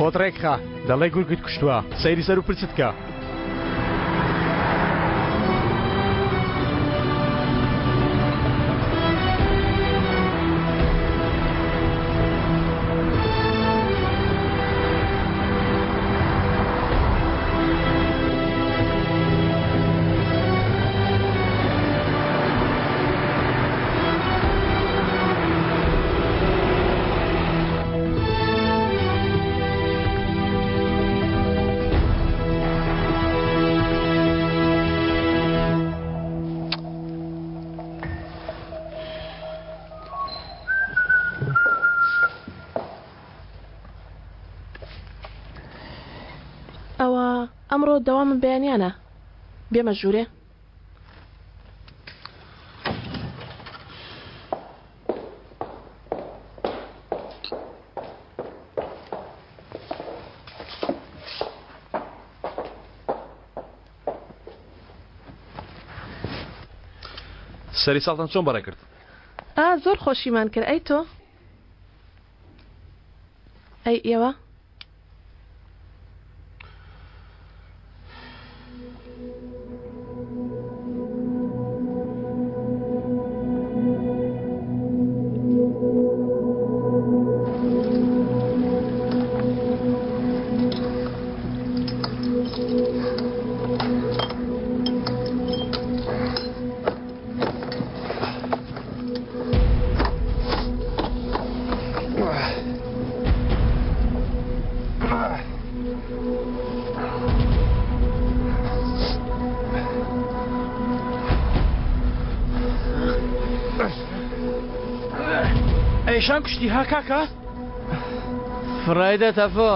خۆت ڕێکخە دەڵێ گورگت کوشتووە سەیری سەر و پرچت کە. ئەوە ئەمڕۆ دەوامم بەیانیانە بێمە ژوورێ. سەری ساڵتان چۆن بەڕێ کرد؟ ئا زۆر خۆشیمان کرد ئەی تۆ؟ ئەی ئێوە؟ ئەیشان کوشتی ها کاکە؟ فڕایدە تەفۆ.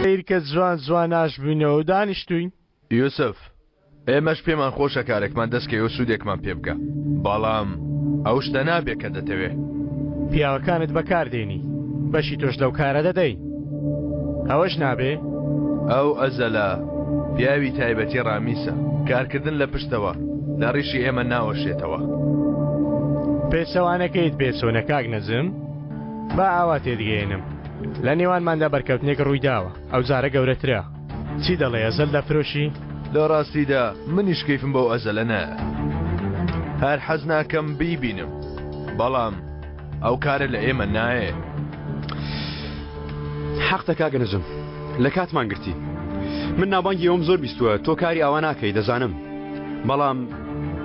سەیرکە جوان جوان ئاش بووینەوە و دانیشتووین. یوسف، ئێمەش پێمان خۆشە کارێکمان دەست کەوێ و سوودێکمان پێ بگا، بەڵام ئەو شتە نابێ کە دەتەوێ. پیاوەکانت بەکار دێنی، بەشی تۆش لەو کارە دەدەی. ئەوەش نابێ؟ ئەو ئەزەلە پیاوی تایبەتی ڕامیسە، کارکردن لە پشتەوە لە ڕیشی ئێمە ناوەشێتەوە. پێچەوانەکەیت پێ چۆنە کاک نەجم؟ با ئاوا تێتگەیەنم، لە نێوانماندا بەرکەوتنێک ڕوویداوە، ئەوجارە گەورەترە. چی دەڵێی ئەزەل دەفرۆشی؟ لە ڕاستیدا منیش کەیفم بەو ئەزەلە نایە. هەر حەز ناکەم بیبینم. بەڵام ئەو کارە لە ئێمە نایێ. حەقتە کاک نەجم. لە کاتمان گرتی. من ناوبانگی ئەوم زۆر بیستووە تۆ کاری ئاوا ناکەی دەزانم. بەڵام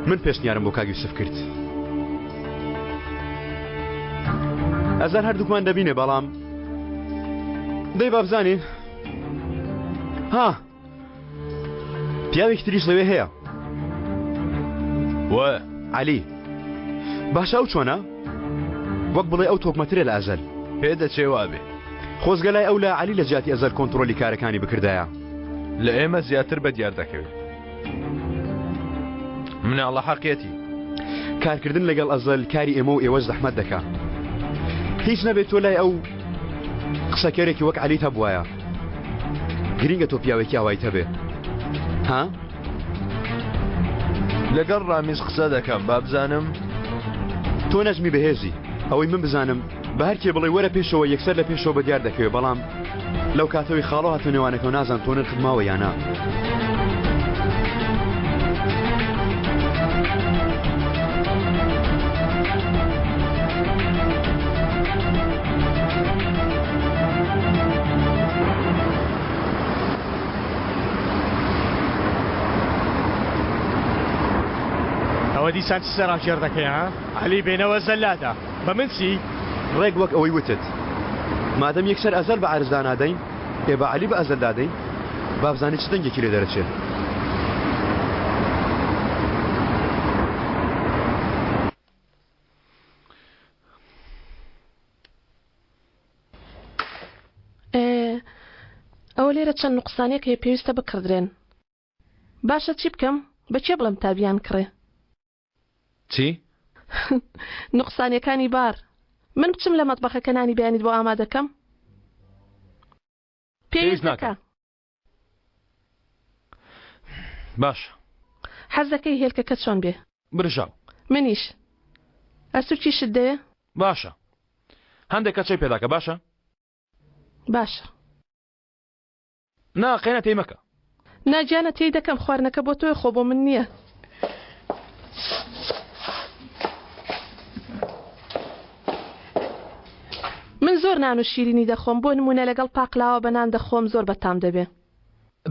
من پێشنیارم بۆ کاک یوسف کرد. ئەزەل هەردووکمان دەبینێ بەڵام دەی با بزانین. ها پیاوێکی تریش لەوێ هەیە وە عەلی باشە ئەو چۆنە وەک بڵێ ئەو تۆکمەترە لە ئەزەل پێ دەچێ وابێ خۆزگە لای ئەو لە عەلی لە جیاتی ئەزەل کۆنتڕۆلی کارەکانی بکردایە لە ئێمە زیاتر بە دیار دەکەوێت مناڵە حەقیەتی. کارکردن لەگەڵ ئەزەل کاری ئێمە و ئێوەش زەحمەت دەکا. هیچ نەبێت تۆ لای ئەو قسەکەرێکی وەک عەلیت هەبوایە. گرینگە تۆ پیاوێکی ئاوایت هەبێ. ها؟ لەگەڵ ڕامیز قسە دەکەم با بزانم. تۆ نەجمی بەهێزی، ئەوەی من بزانم بە هەر کێ بڵێی وەرە پێشەوە یەکسەر لە پێشەوە بە دیار دەکەوێ بەڵام لەو کاتەوەی خاڵۆ هاتە نێوانەکەو نازانم تۆ نرخت ماوە یا نا. ئەوە دیسان چ سەراژێڕ دەکەی ها؟ عەلی بێنەوە زەلادە بە من چی؟ ڕێک وەک ئەوەی وتت. مادەم یەکسەر ئەزەل بە عەرز دانادەین، ئێ با عەلی بە ئەزەل دادەین، با بزانین چ دەنگێکی لێ دەرەچێ. ئێ ئەوە لێرە چەند نوقسانیەک هەیە پێویستە بکڕدرێن. باشە چی بکەم؟ بە کێ بڵێم تا بیانکڕێ؟ چی؟ نوقسانیەکانی بار. من بچم لە مەتبەخەکە نانی بەیانیت بۆ ئامادە کەم؟ پێویست ناکا. باشە. حەز دەکەی هێلکەکە چۆن بێ؟ برژاو. منیش. ئەسوورکیشت دەوێ؟ باشە. هەندێک کەچەی پێداکە باشە؟ باشە. نا قەینا تێی مەکە. نا گیانە تێی دەکەم خواردنەکە بۆ تۆیە خۆ بۆ من نییە. من زۆر نان و شیرینی دەخۆم بۆ نمونە لەگەڵ پاقلاوە بە نان دەخۆم زۆر بەتام دەبێ.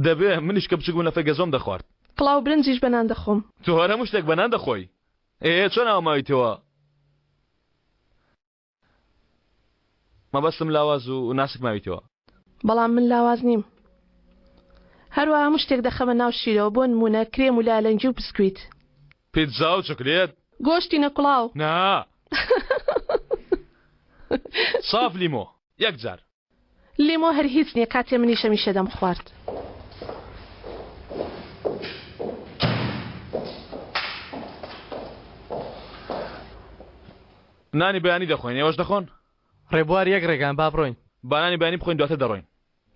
دەبێ منیش کە بچوک بووم لەفەی گەزۆم دەخوارد. پڵاو برنجیش بە نان دەخۆم. تۆ هەر هەموو شتێک بە نان دەخۆی ئێ چۆن ئاوا ماویتەوە؟ مەبەستم لاواز و ناسک ماویتەوە. بەڵام من لاواز نیم. هەروەها هەموو شتێک دەخەمە ناو شیرەوە بۆ نموونە کرێم و لالەنگی و پسکویت. پیتزا و چوکلێت. گۆشتی نەکوڵاو. نا. ساف لیمۆ. یەک جار. لیمۆ هەر هیچ نیە کاتێ منیش هەمیشە دەمخوارد. نانی بەیانی دەخۆین ئێوەش دەخۆن؟ ڕێبوار یەک ڕێگان با بڕۆین. با نانی بەیانی بخۆین دواتر دەڕۆین.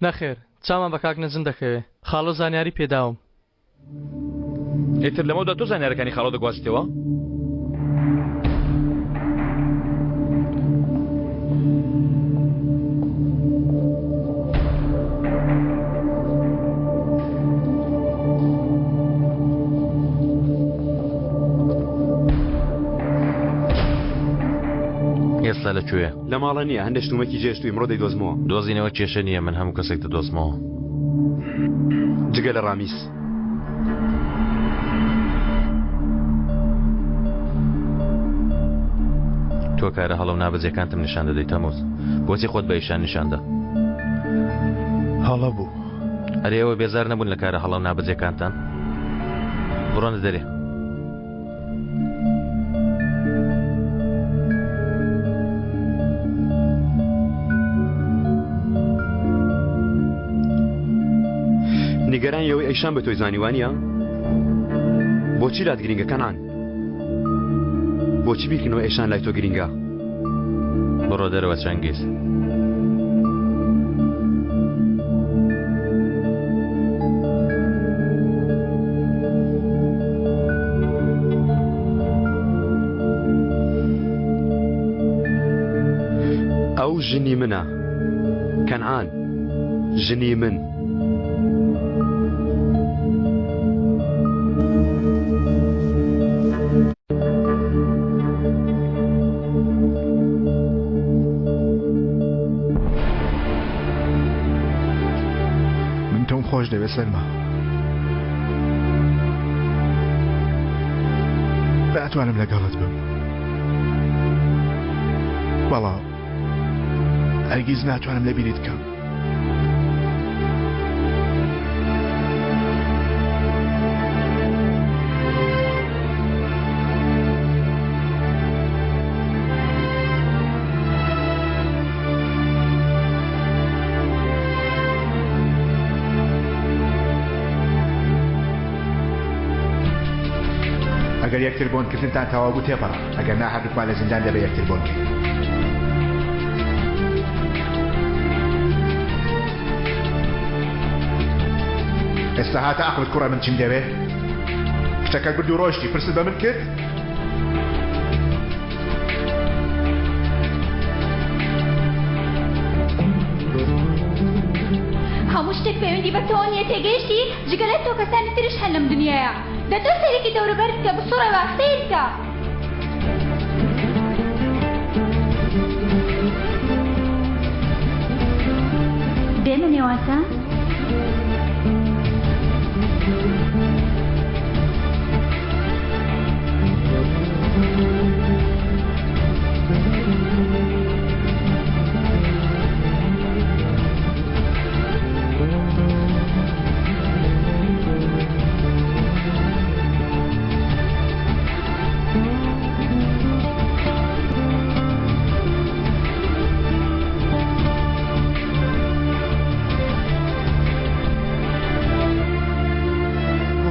نەخێر چاومان بە کاک نەجم دەکەوێ خاڵۆ زانیاری پێداوم. ئیتر لەمەودا تۆ زانیارەکانی خاڵۆ دەگوازیتەوە؟ ئێستا لە کوێیە؟ لە ماڵە نییە هەندێک شتومەکی جێشت و ئیمڕۆ دەیدۆزمەوە. دۆزینەوە کێشە نییە من هەموو کەسێک دەدۆزمەوە. جگە لە ڕامیس. تۆ کارە هەڵە و نابەجێکانتم نیشان دەدەیت تەموز. بۆچی خۆت بە ئیشان نیشاندا؟ هەڵە بوو. ئەرێ ئێوە بێزار نەبوون لە کارە هەڵە و نابەجێکانتان؟ بڕۆنە دەرێ. نیگەرانی ئەوەی ئەیشان بە تۆی زانی وانە؟ بۆچی لات گرینگە کەنعان؟ بۆچی بیرکردنەوە ئەیشان لای تۆ گرینگە؟ بڕۆ دەرەوە چەنگیز. ئەو ژنی منە کەنعان ژنی من. من تۆم خۆش دەوێت سەلما. ناتوانم لەگەڵت بم. بەڵام هەرگیز ناتوانم لەبیرت بکەم. ئەگەر یەکتر بۆنکردنتان تەواو بوو تێپەڕە، ئەگەر نا هەردووکمان لە زیندان دەبێ یەکتر بۆن کەین. ئێستا هاتە ئەقڵت کوڕە من چیم دەوێ؟ کچەکەت برد و ڕۆشتی پرست بە من کرد؟ هەموو شتێک پەیوەندی بە تۆوە نییە تێگەیشتی؟ جگە لە تۆ کەسانی تریش هەن لەم دنیایە. دە تۆ سەیرێکی دەوروبەرت بکە بسوڕێوە سەیر بکە. بێمە نێوانتان؟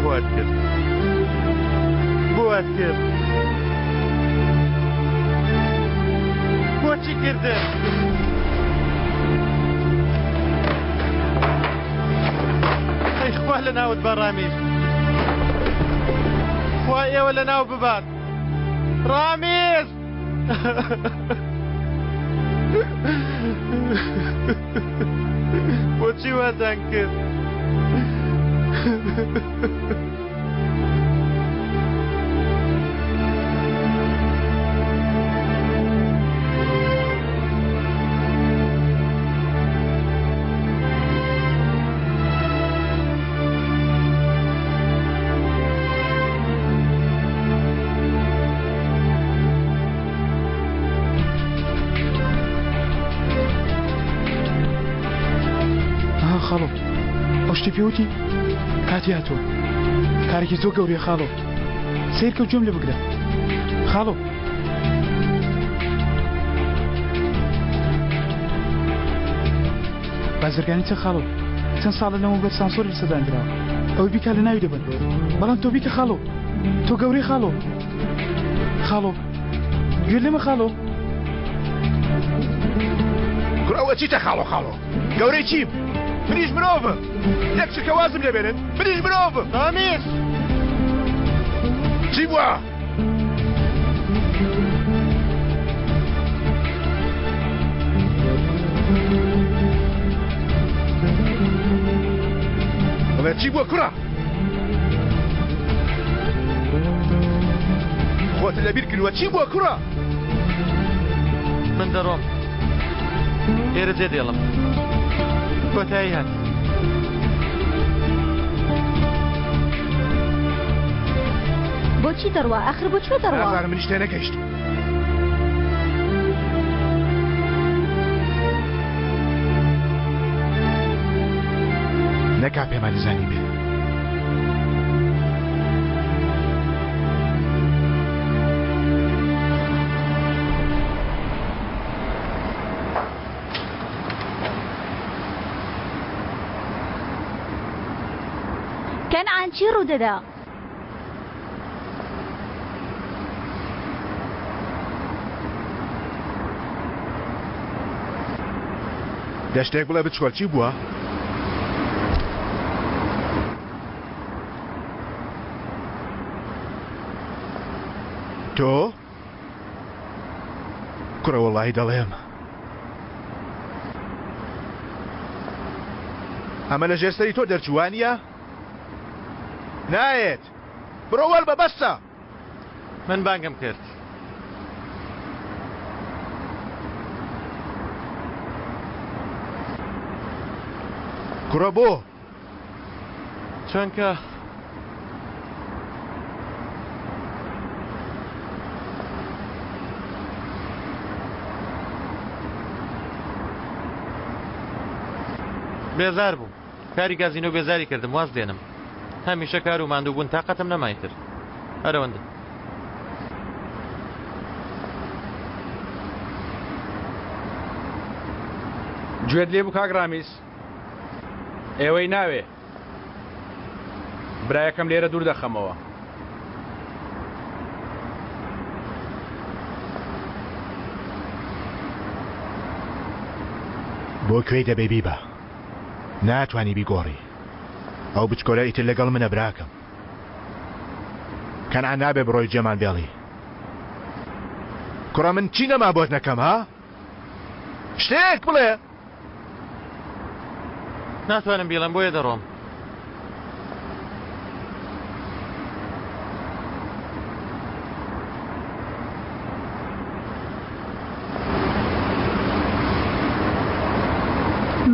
بۆ وات کرد بۆ وات کرد بۆچی کردن ئەی خوا لە ناوت بە ڕامیز خوا ئێوە لە ناو ببات ڕامیز بۆچی واتان کرد؟ ئەها خاڵۆ ئەو شتی پێوتی کاتی هاتووە کارێکی زۆر گەورەیە خاڵۆ سیرکە و گوێم لێ بگرە خاڵۆ بازرگانی چە خاڵۆ چەند ساڵە لەمەوبەر سانسۆری لەسەر دانراوە ئەوەی بیکا لە ناوی دەبن بەڵام تۆ بیکە خاڵۆ تۆ گەورەی خاڵۆ خاڵۆ گوێ لێمە خاڵۆ کوڕە ئەوە چیتە خاڵۆ خاڵۆ گەورەی چیم منیش مرۆڤم یەک چرکە وازم لێبێنن منیش مرۆڤم ڕامیز چی بووە؟ بڵێ چی بووە کوڕە؟ خۆت لەبیر کردووە چی بووە کوڕە؟ من دەڕۆم ئێرە جێ دێڵم کۆتایی هات. بۆچی دەڕوا ئاخر بۆ کوێ دەڕوا؟ نازانم منیش تێنەگەیشتم. نەکا پێمانی زانی بێ. کەنعان چی ڕوودەدا؟ دە شتێک بڵێ بچووە چی بووە؟ تۆ؟ کوڕە وەڵاهی دەڵێم ئەمە لە ژێر سەری تۆ دەرچوو وانییە؟ نایەت بڕۆ وەربە بەسە. من بانگم کرد. کوڕە بۆ؟ چونکە بێزار بووم. کاری گازینۆ بێزاری کردم واز دێنم هەمیشە کار و ماندوو بوون تاقەتم نەما ئیتر هەر ئەوەندە. گوێت لێ بوو کاک ڕامیز ئێوەی ناوێ برایەکەم لێرە دوور دەخەمەوە. بۆ کوێی دەبەی بیبە. ناتوانی بیگۆڕی. ئەو بچکۆلە ئیتر لەگەڵ منە براکەم. کەنعان نابێ بڕۆی جێمان بێڵی. کوڕە من چی نەما بۆت نەکەم ها؟ شتێک بڵێ. ناتوانم بیڵێم بۆیە دەڕۆم.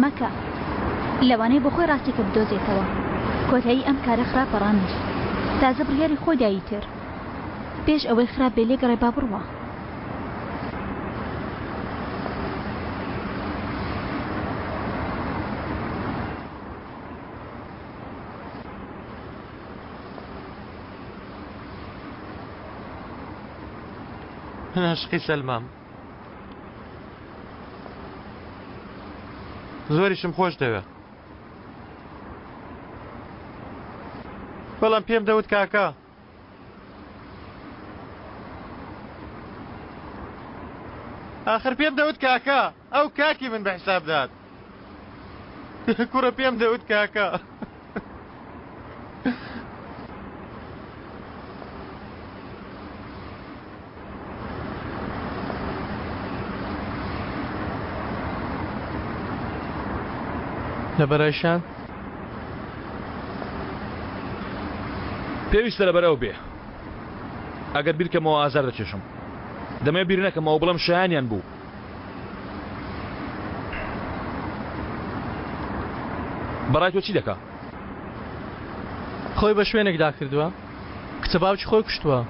مەکە. لەوانەیە بۆ خۆی ڕاستیەکە بدۆزێتەوە. کۆتایی ئەم کارە خراپە ڕامیس. تازە بڕیاری خۆی دا ئیتر. پێش ئەوەی خراپ بێ لێگەڕێ با بڕوا. من عاشقی سەلمام. زۆریشم خۆش دەوێ. بەڵام پێم دەوت کاکە. ئاخر پێم دەوت کاکە ئەو کاکی من بە حساب دات. کوڕە پێم دەوت کاکە. لەبەرایشان؟ پێویستە لەبەر ئەو بێ. ئەگەر بیرکەمەوە ئازار دەچێژم. دەمەوێ بیر نەکەمەوە بڵێم شایانیان بوو. بەڕای تۆ چی دەکا؟ خۆی بە شوێنێکدا کردووە کچە باوکی خۆی کوشتووە.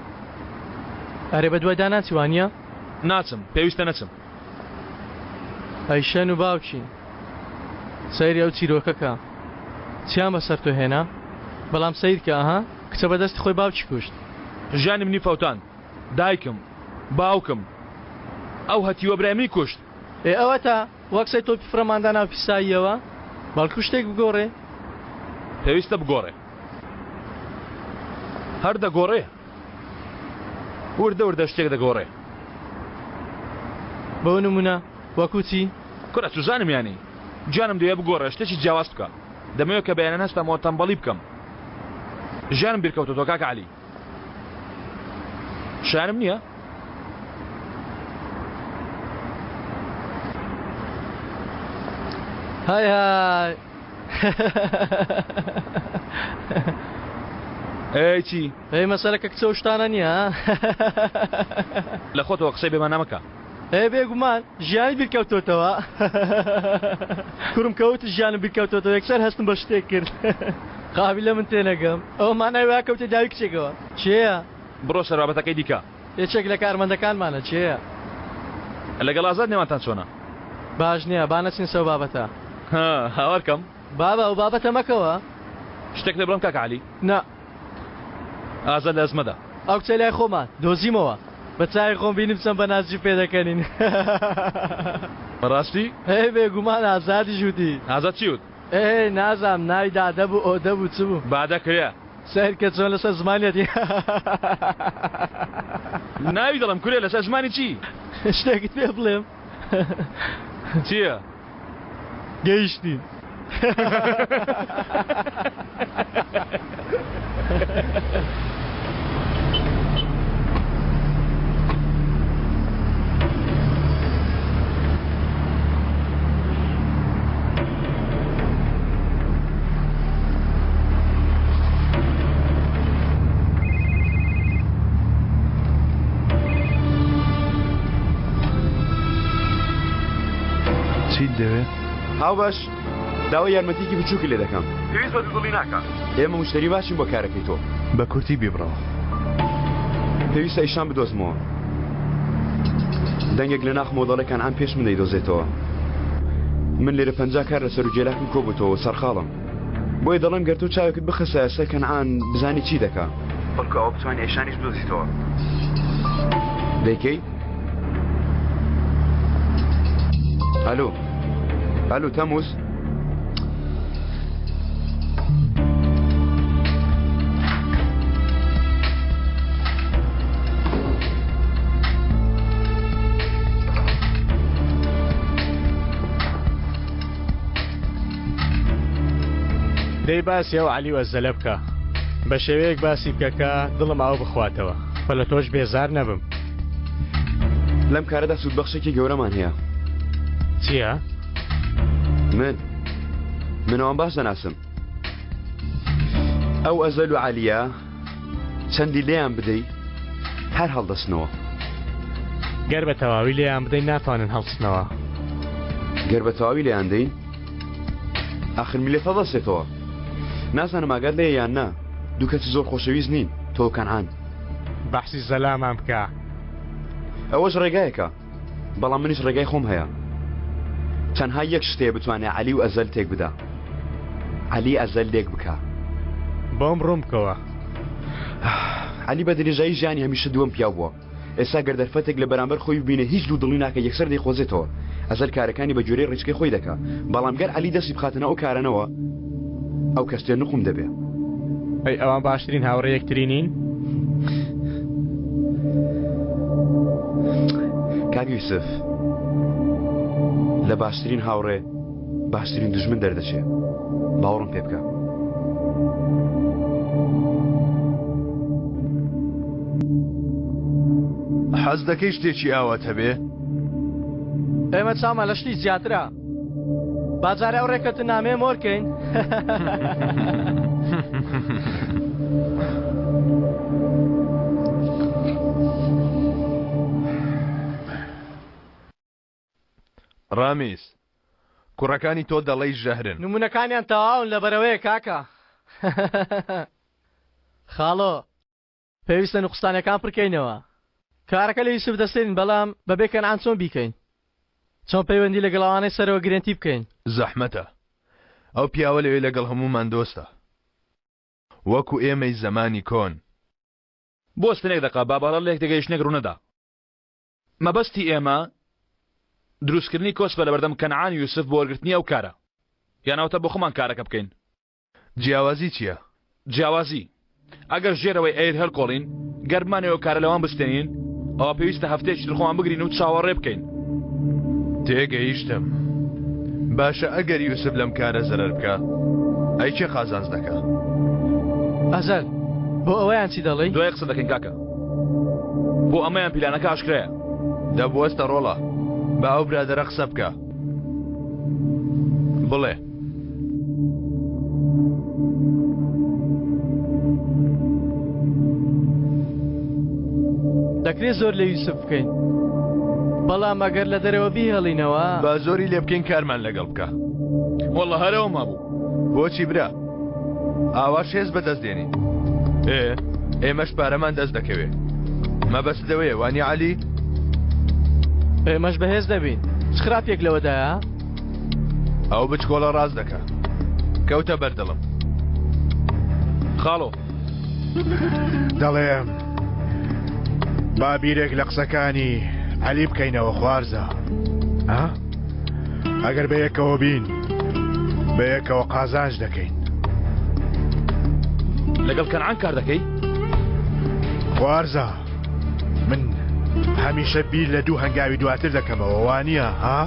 ئەرێ بەدوایدا ناچی وانییە؟ ناچم، پێویستە نەچم. ئەی شەن و باوکی سەیری ئەو چیرۆکە کە چیان بەسەر تۆ هێنا بەڵام سەیرکە ئەها کچە بەدەستی خۆی باوکی کوشت. ژیانی منی فەوتاند دایکم باوکم ئەو هەتیوە برای منی کوشت. ئێ ئەوەتا وەک سەی تۆپی فڕێمان دا ناو پیساییەوە بەڵکو شتێک بگۆڕێ. پێویستە بگۆڕێ هەر دەگۆڕێ. وردە وردە شتێک دەگۆڕێ. بۆ نموونە وەکوو چی؟ کورە چوزانم یانی گیانم دەیەوێ بگۆڕێ شتێکی جیاواز بکا دەمەوێ کە بەیانیان هەستامەوە تەمبەڵی بکەم ژیانم بیرکەوتۆتەوە کاکە عەلی شایانم نییە؟ های های ئەی چی؟ ئەی مەسەلەکە کچە و شتانە نییە ها؟ لە خۆتەوە قسەی بێمانا مەکە. ئێ بێگومان ژیانی بیرکەوتۆتەوە. کوڕم کە وتت ژیانم بیرکەوتۆتەوە یەکسەر هەستم بە شتێک کرد. قابیلە من تێنەگەم. ئەوە مانای وایە کەوتە داوی کچێکەوە. کێیە؟ بڕۆ سەر بابەتەکەی دیکە. یەکێک لە کارمەندەکانمانە. کێیە؟ لەگەڵ ئازاد نێوانتان چۆنە؟ باش نییە با نەچین سەو بابەتە. ها هاوار کەم. بابە ئەو بابەتە مەکەوە. شتێک پێ بڵێم کاکە عەلی؟ نا. ئازاد لە ئەزمەدا. ئەو کچەی لای خۆمان دۆزیمەوە. بە چاوی خۆم بینیم چەند بە نازی پێدەکەنین. بەڕاستی؟ ئێ بێگومان ئازادیش وتی. ئازاد چی وت؟ ئێ نازانم ناوی دادە بوو ئۆدە بوو چ بوو. بادە کرێ. سەیر کە چۆن لەسەر زمانیەتی. ناوی دەڵێم کورێ لەسەر زمانی چی؟ شتێکت پێ بڵێم؟ چییە؟ گەیشتین. چیت دەوێ؟ هاوبەش داوای یارمەتیکی بچووکی لێ دەکەم. پێویست بە دوودڵی ناکا. ئێمە مشتەری باشین بۆ کارەکەی تۆ. بە کورتی بیبڕەوە. پێویستە ئیشان بدۆزمەوە. دەنگێک لە ناخمەوە دەڵێ کەنعان پێش من دەیدۆزێتەوە. من لێرە 50 کار لەسەر و گێلاکم کۆبووتەوە سەرقاڵم. بۆیە دەڵێم گەر تۆ چاوێکت بخستایە سەر کەنعان بزانی چی دەکا. بەڵکو ئەوە بتوانی ئەیشانیش بدۆزیتەوە. دەیکەی؟ ئەلۆ ئەلو تەموز؟ دەی باسی ئەو عەلی و ئەزەلە بکە. بە شێوەیەک باسی بکە کە دڵم ئاو بخواتەوە و لە تۆش بێزار نەبم. لەم کارەدا سوودبەخشێکی گەورەمان هەیە. چییە؟ من من ئەوان باش دەناسم. ئەو ئەزەل و عەلیە چەندی لێیان بدەی هەر هەڵدەستنەوە. گەر بە تەواوی لێیان بدەین ناتوانن هەڵسنەوە. گەر بە تەواوی لێیان دەین ئاخر میللەت هەڵدەستێتەوە. نازانم ئاگات لێیە یان نا دوو کەسی زۆر خۆشەویست نین تۆ و کەنعان. بەحسی زەلامان بکە. ئەوەش ڕێگایەکە بەڵام منیش ڕێگای خۆم هەیە. تەنها یەک شت هەیە بتوانێ عەلی و ئەزەل تێک بدا. عەلی ئەزەل لێک بکا. بۆم ڕوون بکەوە. عەلی بە درێژایی ژیانی هەمیشە دووەم پیاو بووە. ئێستا گەر دەرفەتێک لە بەرامبەر خۆی ببینێ هیچ دوو دڵی ناکا یەکسەر دەیقۆزێتەوە. ئەزەل کارەکانی بە گوێرەی ڕیچکەی خۆی دەکا. بەڵام گەر عەلی دەستی بخاتە ناو ئەو کارانەوە ئەو کەشتیە نوقم دەبێ. ئەی ئەوان باشترین هاوڕێ یەکتری نین؟ کاک یوسف لە باشترین هاوڕێ باشترین دوژمن دەردەچێ باوەڕم پێ بکە. حەز دەکەی شتێکی ئاوات هەبێ؟ ئێمە چاومان لە شتی زیاترە. با جارێ ئەو ڕێکەوتننامەیە مۆر کەین. ڕامیز، کوڕەکانی تۆ دەڵێی ژەهرن. نموونەکانیان تەواون لەبەرئەوەیە کاکە. خاڵۆ، پێویستە نوقستانەکان پڕکەینەوە. کارەکە لە یوسف دەستێنین بەڵام بەبێ کەنعان چۆن بیکەین؟ چۆن پەیوەندی لەگەڵ ئەوانەی سەرەوە گرێنتی بکەین؟ زەحمەتە. ئەو پیاوە لەوێ لەگەڵ هەموومان دۆستە. وەکو ئێمەی زەمانی کۆن. بوەستن یەک دەقە با بەهەڵە لێکتێگەیشتنێک ڕوونەدا. مەبەستی ئێمە دروستکردنی کۆسپە لەبەردەم کەنعان یوسف بۆ وەرگرتنی ئەو کارە. یان ئەوەتا بۆ خۆمان کارەکە بکەین. جیاوازی چیە؟ جیاوازی، ئەگەر ژێرەوەی ئەیر هەلکۆڵین، گەر بمانەوێ ئەو کارە لەوان بستێنین، ئەوا پێویستە هەفتەیەکی تر خۆمان بگرین و چاوەڕێ بکەین. تێگەیشتم. باشە ئەگەر یوسف لەم کارە زەرەر بکا، ئەی کێ قازانج دەکا؟ ئەزەل، بۆ ئەوەیان چی دەڵێی؟ دوای قسە دەکەین کاکە. بۆ ئەمەیان پیلانەکە ئاشکرایە. دە بوەستە ڕۆڵە، با ئەو برادەرە قسە بکا. بڵێ. دەکرێت زۆر لە یوسف بکەین بەڵام ئەگەر لە دەرەوە بیهێڵینەوە با زۆری لێ بکەین کارمان لەگەڵ بکە والله هەرەوە مابوو بۆچی برا ئاواش هێز بەدەست دێنین ئێ ئێمەش پارەمان دەست دەکەوێ مەبەست لەوەیە وانی عەلی ئێمەش بەهێز دەبین چ خراپێک لەوەدایە ئەو بچکۆڵە ڕاست دەکا کەوتە بەردڵم خاڵۆ دەڵێم با بیرێک لە قسەکانی عەلی بکەینەوە خوارزە ها ئەگەر بەیەکەوە بین بەیەکەوە قازانج دەکەین لەگەڵ کەنعان کار دەکەی؟ خوارزا من هەمیشە بیر لە دوو هەنگاوی دواتر دەکەمەوە وانە ها؟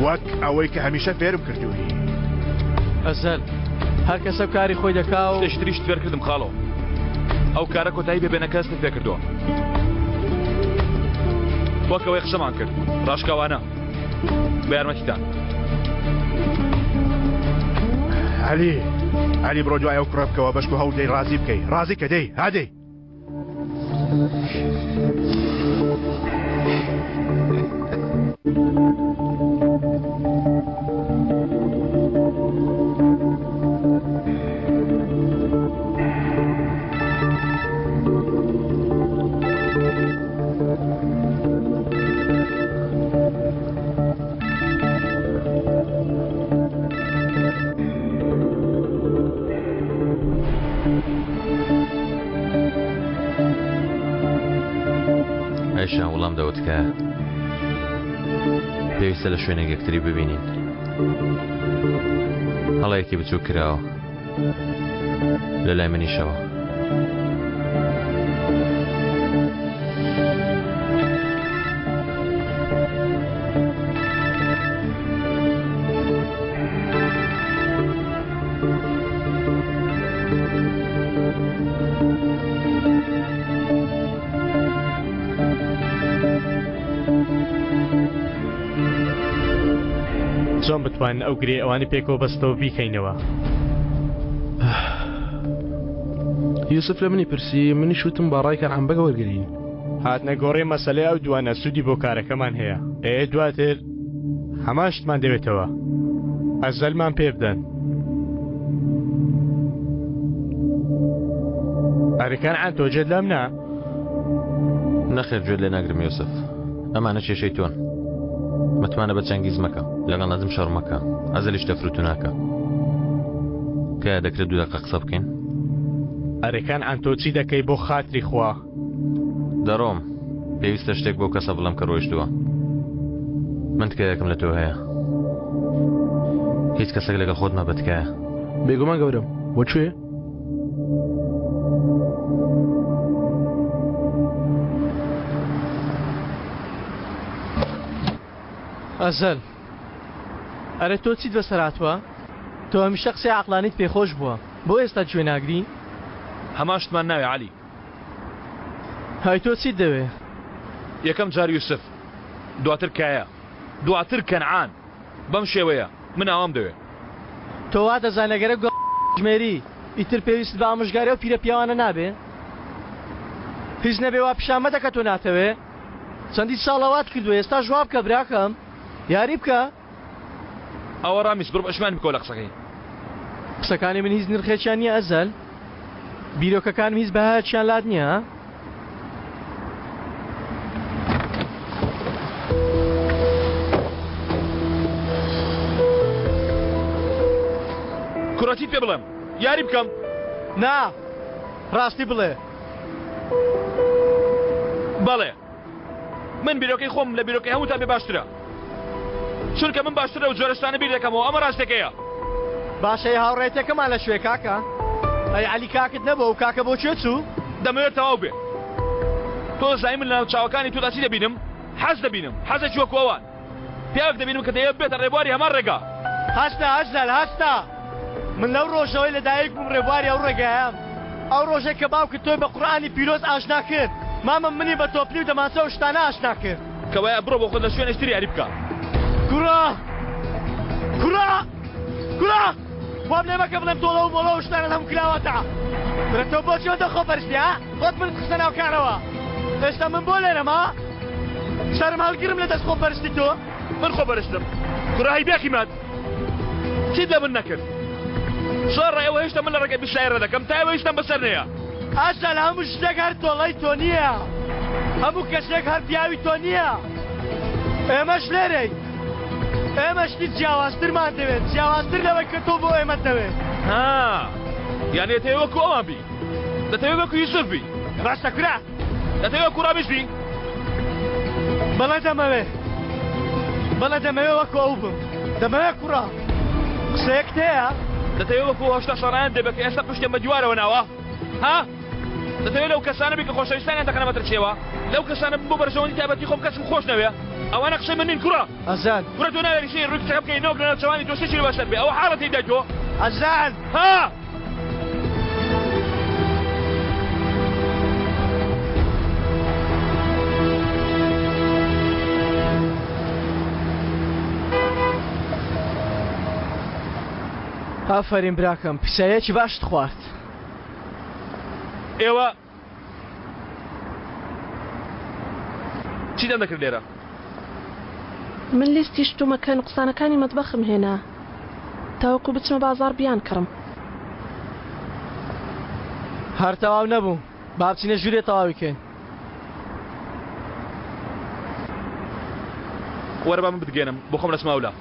وەک ئەوەی کە هەمیشە فێرم کردووی. ئەزەل هەر کەسە کاری خۆی دەکا و شتێکی تریشت فێر کردم خاڵۆ ئەو کارە کۆتایی پێ بێنە کە هەستت پێ کردووە وەک ئەوەی قسەمان کرد ڕاشکاوانە بە یارمەتیتان. عەلی عەلی بڕۆ دوای ئەو کوڕە بکەوە بەشکو هەوڵ دەی ڕازی بکەی ڕازی کە دەی هادەی. ئەیشان وڵام دەوە تکایە پێویستە لە شوێنێک یەکتری ببینین هەڵەیەکی بچووک کراوە لە لای منیشەوە. چۆن بتوانین ئەو گرێ ئەوانی پێکەوە بەستەوە بیکەینەوە؟ یوسف لە منی پرسی منیش وتم با ڕای کەنعان بەگ وەرگرین. هاتنە گۆڕێ مەسەلەی ئەو دوانە سوودی بۆ کارەکەمان هەیە. ئێ دواتر هەمان شتمان دەوێتەوە. ئەزەلمان پێ بدەن. ئەرێ کەنعان تۆ جێت لەم نا؟ نەخێر گوێت لێ ناگرم یوسف ئەمانە کێشەی تۆن متمانە بە چەنگیز مەکە لەگەڵ نەجم شەڕ مەکە ئەزەلیش تەفروتو ناکە کە دەکرێت دوو دەقە قسە بکەین ئەرێ کەنعان تۆ چی دەکەی بۆ خاتری خوا؟ دەڕۆم پێویستە شتێک بۆ کەسە بڵێم کە ڕۆیشتووە من تکایەکم لە تۆ هەیە هیچ کەسێک لەگەڵ خۆت مەبە تکایە بێگومان گەورەم بۆ کوێ؟ ئەزەل ئەرێ تۆ چیت بەسەر هاتووە؟ تۆ هەمیشە قسەی عەقڵانیت پێخۆش بووە بۆ ئێستا گوێ ناگری؟ هەمان شتمان ناوێ عەلی. هەی تۆ چیت دەوێ؟ یەکەم جار یوسف دواتر کایا دواتر کەنعان بەم شێوەیە من ئاوام دەوێ. تۆ وا دەزانی ئەگەر ئەو گە ژمێری ئیتر پێویستت بە ئامۆژگاری ئەو پیرە پیاوانە نابێ؟ هیچ نەبێ وا پیشان مەدە کە تۆ ناتەوێ چەندین ساڵە وات کردووە ئێستاش وا بکە براکەم یاری بکە. ئەوە ڕامیس بڕۆ پەشیمانی بکەوە لە قسەکەی. قسەکانی من هیچ نرخێکیان نییە ئەزەل؟ بیرۆکەکانم هیچ بەهایەکیان لات نییە؟ کوڕە چیت پێ بڵێم؟ یاری بکەم؟ نا ڕاستی بڵێ. بەڵێ. من بیرۆکەی خۆم لە بیرۆکەی هەمووتان پێ باشترە چونکە من باشتر لەو جۆرە شتانە بیر دەکەمەوە ئەمە ڕاستەکەیە. باشە ئەی هاوڕێیەتەکەمان لە کوێ کاکە؟ ئەی عەلی کاکت نەبوو ئەو کاکە بۆ کوێ چوو؟ دەمەوێت تەواو بێ. تۆ دەزانی من لەناو چاوەکانی تۆدا چی دەبینم؟ حەز دەبینم، حەزێکی وەکو ئەوان. پیاوێک دەبینم کە دەیەوێت ببێتە ڕێبواری هەمان ڕێگا. هەستە ئەزەل هەستە! من لەو ڕۆژەوەی لەدایک بووم ڕێبواری ئەو ڕێگایەم. ئەو ڕۆژەی کە باوکت تۆی بە قورئانی پیرۆز ئاشنا کرد، مامم منی بە تۆپلی و دەمانچە و شتانە ئاشنا کرد. کەوایە بڕۆ بۆ خۆت لە شوێنێکی تر یاری بکە. کوڕە! کوڕە! کوڕە! وام لێ مەکە بڵێم تۆڵە و مۆڵە و شتانەت هەموو کراوەتە. کورە تۆ بۆچی ئەوەندە خۆپەرستی ها؟ خۆت منت خستە ناو کارەوە. ئێستا من بۆ لێرەم ها؟ سەرم هەڵگرم لە دەست خۆپەرستی تۆ؟ من خۆپەرستم؟ کوڕە هەی بێقیمەت! چیت لە من نەکرد؟ زۆر ڕای ئەوە هێشتا من لە ڕێگای بیسایە ڕێدەکەم تا ئێوە هیچتان بەسەر نەیە. ئەسەل هەموو شتێک هەر تۆڵەی تۆ نییە، هەموو کەسێک هەر پیاوی تۆ نییە. ئێمەش لێرەین. ئێمە شتی جیاوازترمان دەوێت، جیاوازتر لەوەی کە تۆ بۆ ئێمەت دەوێت. ها، یانی دەتەوێ وەکو ئەوان بی؟ دەتەوێ وەکو یوسف بی؟ ڕاستە کورە. دەتەوێ وەکو ڕامیش بی؟ بەڵێ دەمەوێ. بەڵێ دەمەوێ وەکو ئەو بم. دەمەوێ کوڕە. قسەیەکت هەیە؟ دەتەوێ وەکو 80 ساڵانت دەبێ کە ئێستا پشتیان بە دیوارەوە ناوە؟ ها؟ دەتەوێ لەو کەسانە بی کە خۆشەویستانیان دەخەنە مەترسیەوە؟ لەو کەسانە بم بۆ بەرژەوەندی تایبەتی خۆم کەسم خۆش نەوێ؟ ئەوانە قسەی من نین کوڕە. ئەزان. کوڕە تۆ ناوێری سەیری ڕووی کچەکە بکەی نەوەک لەناو چاوانی تۆ شتێکی لێ بەسەر بێ ئەوە حاڵەتی دای تۆ. ئەزان. ها؟ ئافەرین براکەم پیسایەکی باشت خوارد. ئێوە چیتان دەکرد لێرە؟ من لیستی شتومەکە نوقسانەکانی مەتبەخم هێنا تاوەکو بچمە بازاڕ بیانکڕم. هەر تەواو نەبوو با بچینە ژوورێ تەواوی کەین. وەرە با من بتگەیەنم بۆ خۆم دەچمە ئەولا.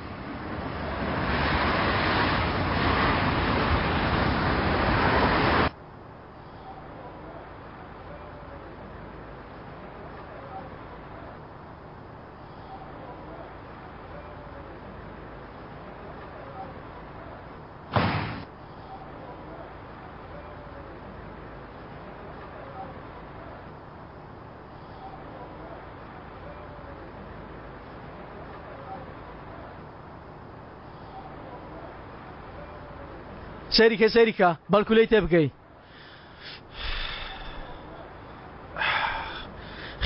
سەیری کە سەیری کە بەڵکو لێی تێبگەی.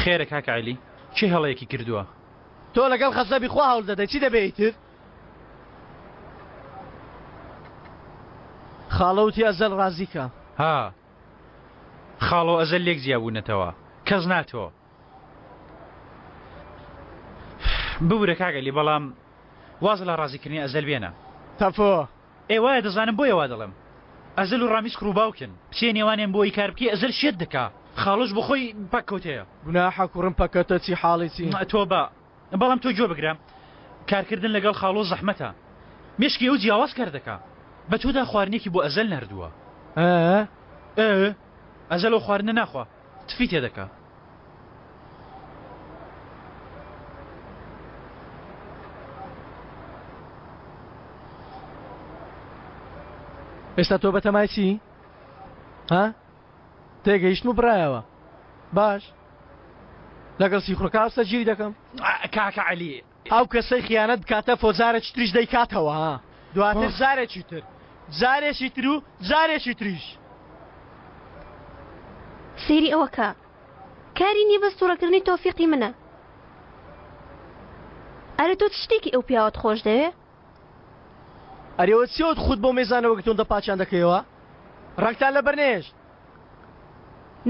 خێرە کاک عەلی کێ هەڵەیەکی کردووە؟ تۆ لەگەڵ خەزەبی خوا هەوڵ دەدەی چی دەبێ ئیتر؟ خاڵە وتی ئەزەل ڕازی کە. ها خاڵۆ ئەزەل لێک جیا بوونەتەوە کەس ناتۆ. ببورە کاک عەلی بەڵام واز لە ڕازیکردنی ئەزەل بێنە. تەفۆ. ئێ وایە دەزانم بۆیە وا دەڵێم. ئەزەل و ڕامیز کوڕ و باوکن بچیە نێوانیان بۆ ئەوی کار بکەی ئەزەل شێت دەکا خاڵۆش بۆ خۆی پەککەوتەیە. گوناحە کوڕم پەکەتە چی حاڵی چی. تۆبە بەڵام تۆ گوێ بگرە کارکردن لەگەڵ خاڵۆ زەحمەتە مێشکی ئەو جیاواز کار دەکا بە تۆدا خواردنێکی بۆ ئەزەل ناردووە. ئە؟ ئێ ئەزەل ئەو خواردنە ناخوا تفی تێدەکا. ئێستا تۆ بەتەمای چی؟ ها؟ تێگەیشتم و بڕایەوە باش لەگەڵ سیخوڕەکە هاوسەرگیری دەکەم. کاکە عەلی. ئەو کەسەی خیانەت بکاتە فۆ جارێکی تریش دەیکاتەوە ها دواتر جارێکی تر جارێکی تر و جارێکی تریش. سەیری ئەوە کە کاری نیە بەس توڕەکردنی تۆفیقی منە. ئەرێ تۆ چ شتێکی ئەو پیاوەت خۆش دەوێ؟ ئەرێ ئەوە چیە وت خوت بۆ مێزانەوە گرتوون دە پاچیان دەکەیەوە ڕەنگتان لەبەر نێشت.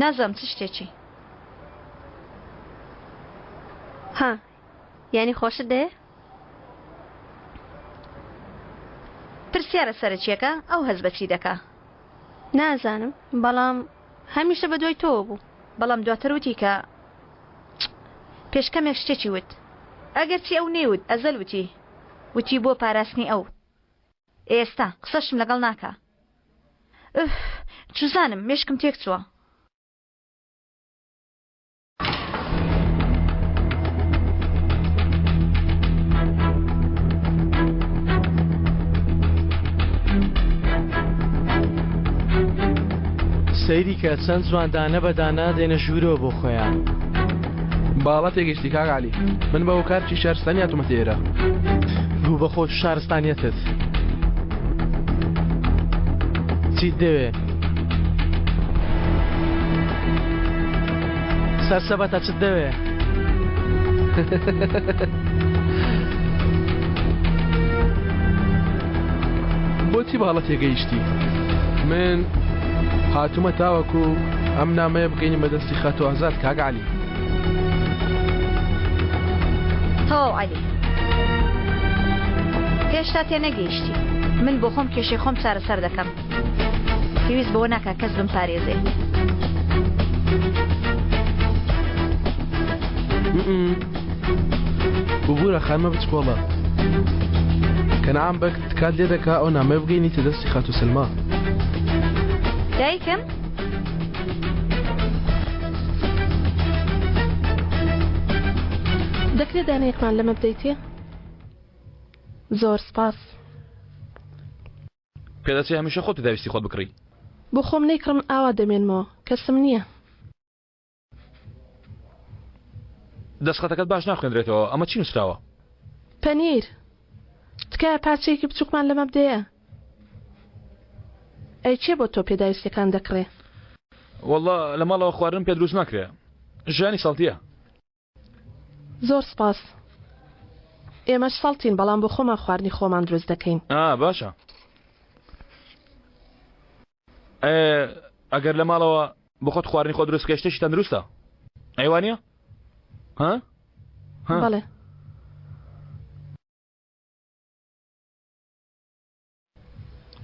نازانم چ شتێکی. ها یانی خۆشت دەوێ؟ پرسیارە سەرەکیەکە ئەو هەست بە چی دەکا؟ نازانم بەڵام هەمیشە بە دوای تۆوە بوو. بەڵام دواتر وتی کە پێش کەمێک شتێکی وت. ئەگەرچی ئەو نەیوت ئەزەل وتی. وتی بۆ پاراستنی ئەو. ئێستا قسەشم لەگەڵ ناکا. ئوف چوزانم مێشکم تێکچووە. سەیری کە چەند جوان دانە بە دانە دێنە ژوورەوە بۆ خۆیان. باڵا تێگەیشتی کاک عەلی من بە هۆکارکی شارستانی هاتوومەتە ئێرە. گوو بە خۆت و شارستانیەتت. چیت دەوێ؟ سەرسەبەتە چت دەوێ؟ بۆچی باڵە تێگەیشتی؟ من هاتوومە تاوەکو ئەم نامەیە بگەینم بە دەستی خاتوو ئازاد کاک عەلی. تەواو عەلی هێشتا تێنەگەیشتی من بۆ خۆم کێشەی خۆم چارەسەر دەکەم پێویست بەوە ناکا کەس بمپارێزێ. ببورە خانمە بچکۆڵە کەنعان بەگ تکات لێ دەکا ئەو نامەیە بگەینیتە دەستی خاتوو سلما. دایکم؟ دەکرێت دانەیەکمان لەمە بدەیتێ؟ زۆر سپاس. پێدەچێ هەمیشە خۆت پێداویستی خۆت بکڕی. بۆ خۆم نەیکڕم ئاوا دەمێنمەوە کەسم نییە. دەستخەتەکەت باش ناخوێندرێتەوە ئەمە چی نووسراوە؟ پەنیر. تکایە پارچەیەکی بچووکمان لەمە بدەیە. ئەی کێ بۆ تۆ پێداویستیەکان دەکڕێ؟ وەڵا لە ماڵەوە خواردنم پێ دروست ناکرێ ژیانی سەڵتیە. زۆر سپاس. ئێمەش سەڵتین بەڵام بۆ خۆمان خواردنی خۆمان دروست دەکەین. ئا باشە. ئێ ئەگەر لە ماڵەوە بۆ خۆت خواردنی خۆت دروست بکەی شتێکی تەندروستە. ئەی وانییە؟ ها؟ ها؟ بەڵێ.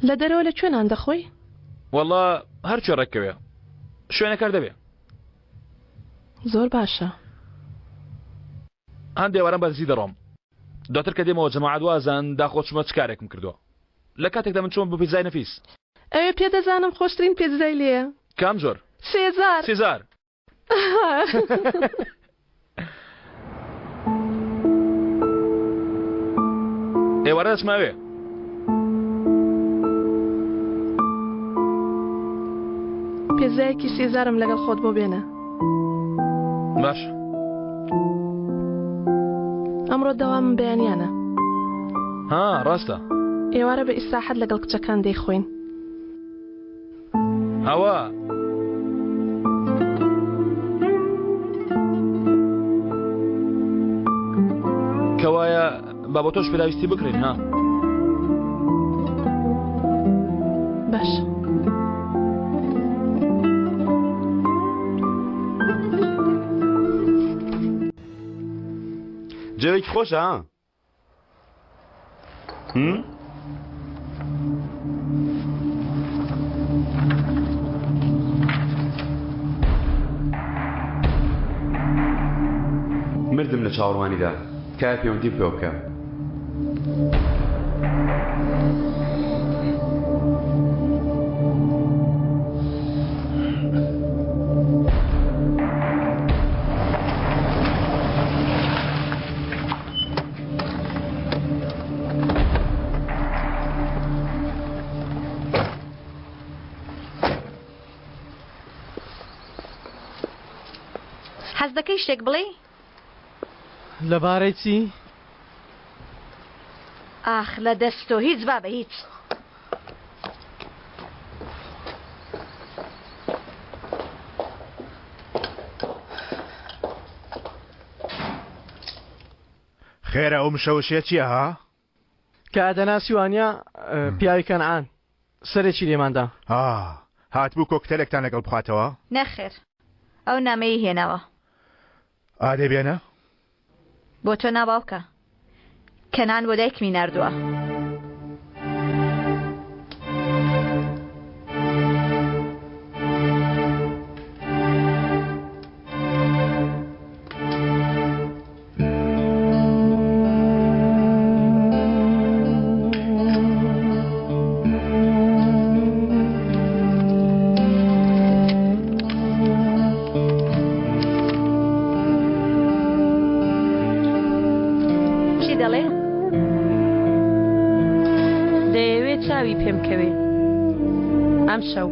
لە دەرەوە لە کوێ نان دەخۆی؟ وەڵا هەر کوێ ڕێککەوێ شوێنەک هەر دەبێ. زۆر باشە. هەندێ واران بە دزی دەڕۆم دواتر کە دێمەوە جەماعەت وازان داخۆ چومە چ کارێکم کردووە لە کاتێکدا من چوومە بۆ پیتزای نەفیس. ئەوێ پێ دەزانم خۆشترین پیتزای لێیە. کام جۆر؟ سێزار. سیزار. ئێوارە دەچمە ئەوێ. پێزایەکی سێزارم لەگەڵ خۆت بۆ بێنە. باش. ئەمڕۆ دەوامم بەیانیانە. ها ڕاستە. ئێوارە بە ئیسراحەت لەگەڵ کچەکان دەیخۆین. ئەوە کەوایە با بۆ تۆش پێداویستی بکڕین ها باشە. جەوێکی خۆشە ها؟ هم؟ مردم لە چاوەڕوانیدا تکایە پەیوەندیم پێوە بکە. حەز دەکەی شتێک بڵێی؟ لەبارەی چی؟ ئاخ لە دەست تۆ هیچ بابە هیچ. خێرە ئەو مشەوشیە چیە ها؟ کە دەناسی وانە پیاوی کەنعان سەرێکی لێماندا. ها هاتبوو کۆکتەلێکتان لەگەڵ بخواتەوە؟ نەخێر ئەو نامەیەی هێناوە. ئادەی بێنە. بۆ تۆ نا باوکە کەنعان بۆ دایکمی ناردووە. چی دەڵێ؟ دەیەوێ چاوی پێم کەوێ ئەمشەو.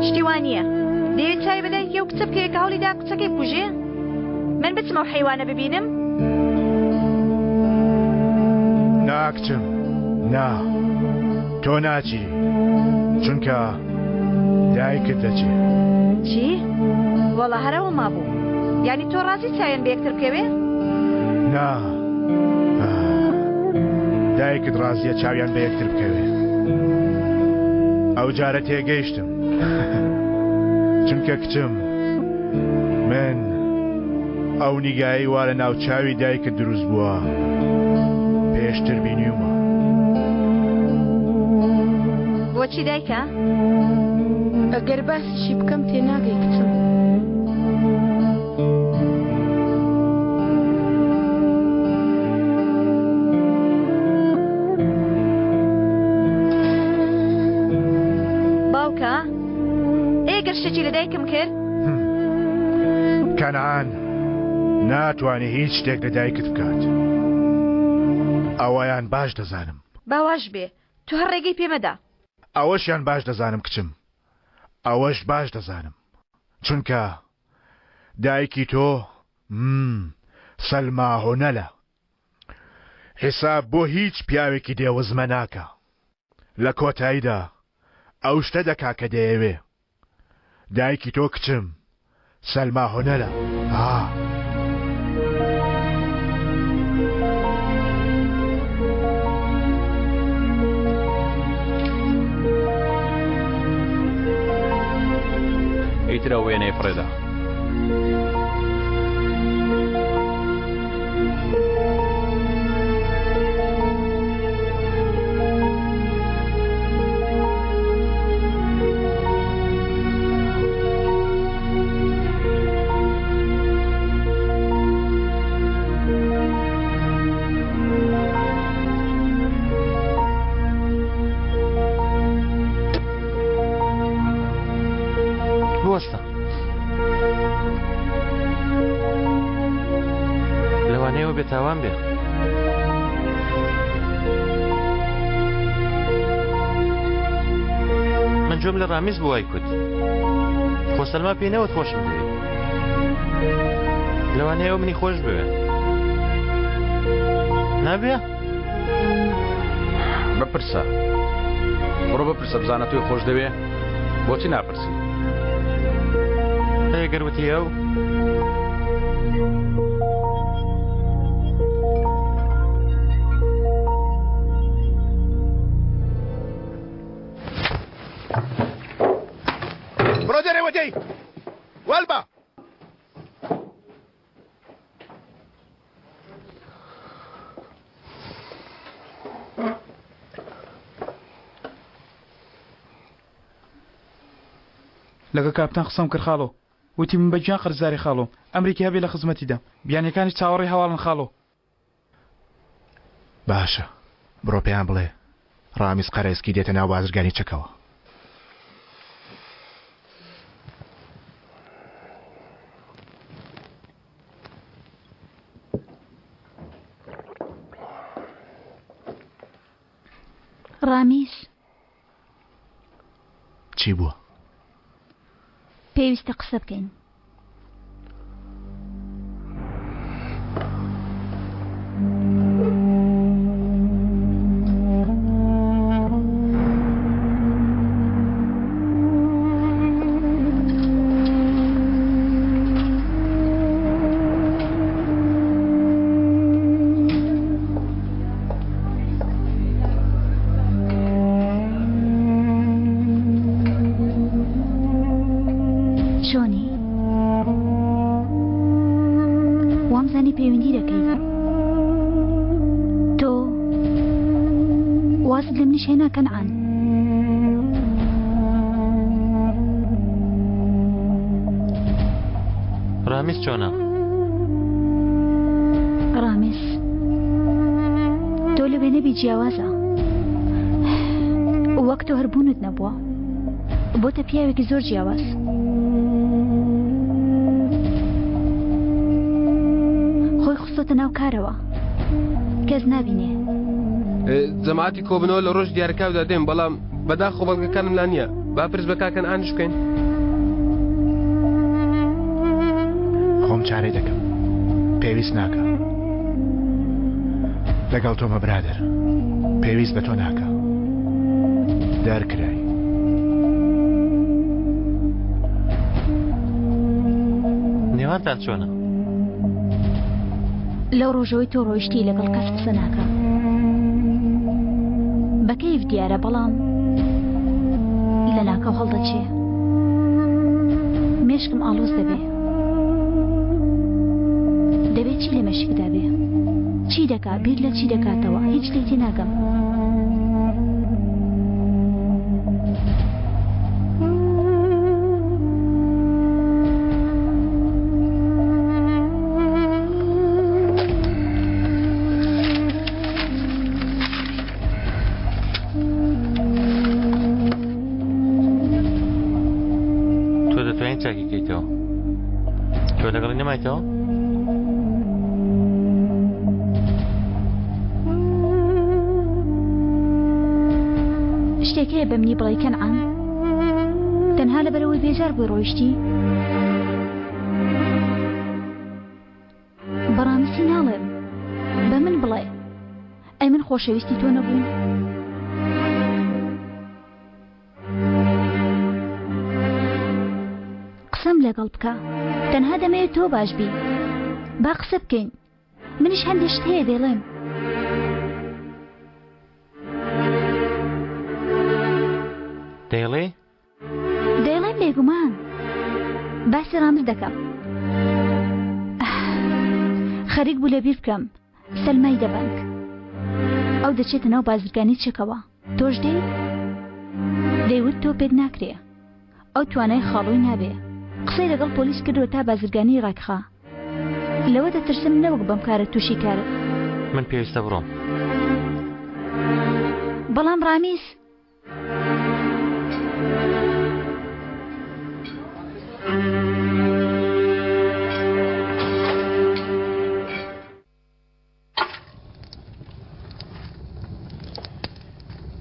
شتی وا نییە. دەیەوێت چاوی بە دایکی ئەو کچە بکەوێ کە هەوڵی دا کچەکەی بکوژێ؟ من بچم ئەو حەیوانە ببینم؟ نا کچم نا تۆ ناچی چونکە دایکت دەچێ. چی؟ وەڵا هەر ئەوە مابوو. یانی تۆ ڕازی چاویان بە یەکتر بکەوێ؟ نا دایکت ڕازیە چاویان بە یەکتر بکەوێ. ئەو جارە تێگەیشتم چونکە کچم من ئەو نیگایەی وا لە ناوچاوی دایکت دروست بووە پێشتر بینیومە. بۆچی دایکە؟ ئەگەر باسیشی بکەم تێناگەی کچم. باوکە ئێ گەر شتێکی لە دایکم کرد؟ کەنعان ناتوانێ هیچ شتێک لە دایکت بکات ئەوەیان باش دەزانم. با واش بێ تۆ هەر ڕێگەی پێ مەدە. ئەوەشیان باش دەزانم کچم ئەوەش باش دەزانم چونکە دایکی تۆ مم سەلما هۆنەلە حیساب بۆ هیچ پیاوێکی دێوزمە ناکا لە کۆتاییدا ئەو شتە دەکا کە دەیەوێ دایکی تۆ کچم سەلما هونەرە ها. ئیتر ئەو وێنەی فڕێدا. بوەستە لەوانەیەوە بێتاوان بێ من جۆم لە ڕامیز بووای کوت خۆ سەلما پێی نەوت خۆشم دەوێ لەوانەیە ئەو منی خۆش بوێ نابێ بپرسە بڕۆ بپرسە بزانە تۆی خۆش دەوێ بۆچی ناپرسی هەیە گەروتی ئەو بڕۆ دەرەوە دەی وەلبە. لەگەڵ کاپتان قسەم کرد خاڵۆ. وتی من بە گیان قەرزاری خاڵۆم. ئەمرێکی هەبێ لە خزمەتیدام. بیانیەکانیش چاوەڕێی هەواڵن خاڵۆ. باشە بڕۆ پێیان بڵێ ڕامیز قەرەئێسکی دێتە ناو بازرگانی چەکەوە. ڕامیز. چی بووە؟ پێویستە قسە بکەین. چۆنی؟ وامزانی پەیوەندی دەکەی تۆ وازت لە منیش هێنا کەنعان ڕامیز چۆنە؟ ڕامیز تۆ لەوێ نەبی جیاوازە وەک تۆ هەر بوونت نەبووە بۆتە پیاوێکی زۆر جیاواز خۆی خستۆتە ناو کارەوە کەس نابینێ جەماعەتی کۆبنەوە لە ڕۆژ دیارکراودا دێن بەڵام بەداخۆ بەڵگەکانم لا نییە با پرس بە کاکەن ئانش بکەین خۆم چارەی دەکەم پێویست ناکە لەگەڵ تۆمە برادەر پێویست بە تۆ ناکە دەرکرای نێوانتان چۆنە؟ لەو ڕۆژەوەی تۆ ڕۆیشتی لەگەڵ کەس قسە ناکا بەکەیف دیارە بەڵام لەناکاو هەڵدەچێ مێشکم ئاڵۆز دەبێ دەبێ چی لە مێشکدا بێ چی دەکا بیر لە چی دەکاتەوە هیچ لێ تێناگەم تۆ دەتوانین چاکی کەیتەوە تۆ لەگەڵی نەمایتەوە؟ شتێک هەیە بە منی بڵێی کەنعان تەنها لەبەرەوەی بێزار بووی ڕۆیشتی بە ڕامسی ناڵێم بە من بڵێ ئەی من خۆشەویستی تۆ نەبووم؟ قسەم لەگەڵ بکە تەنها دەمەوێت تۆ باش بی با قسە بکەین منیش هەندێک شت هەیە دەیڵێم دەیڵێ؟ دەیڵێم بێگومان باسی ڕامز دەکەم خەریک بوو لەبیر بکەم سەلمای دەبەنگ ئەو دەچێتە ناو بازرگانی چەکەوە تۆش دێی دەیوت تۆ پێت ناکرێ ئەو توانای خاڵۆی نابێ قسەی لەگەڵ پۆلیس کردووە تا بازرگانی ڕاکخا لەوە دەترسم نەوەک بەم کارە تووشی کارت من پێویستە بڕۆم بەڵام ڕامیز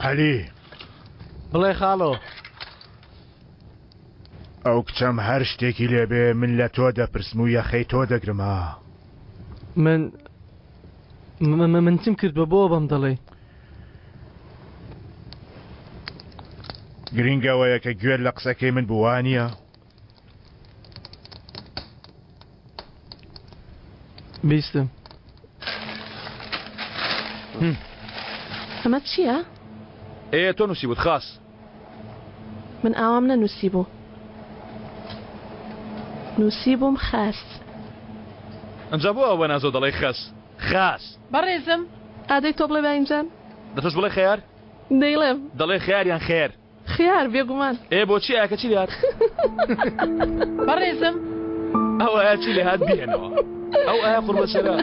عەلی بڵێ خاڵۆ. ئەو کچەم هەر شتێکی لێبێ من لە تۆ دەپرسم و یەخەی تۆ دەگرم ها. من من چم کردوە بۆ بەم دەڵێی؟ گرینگ ئەوەیە کە گوێت لە قسەکەی من بوو وانییە؟ بیستم. ئەمە چییە؟ ئێ تۆ نووسیبووت خاس. من ئاوام نەنووسیبوو. نووسیبووم خاس. ئەنجا بۆ ئاوا بە نازەوە دەڵێی خەس؟ خاس. بەڕێزم. ئادەی تۆ بڵێ باینجان. دەتۆش بڵێ خەیار؟ دەیڵێم. دەڵێ خەیار یان خێر؟ خیار بێگومان. ئێ بۆچی ئاکە چی لێهات؟ بەڕێزم. ئەو ئایا چی لێهات بیهێنەوە. ئەو ئایا قوربەسەرە.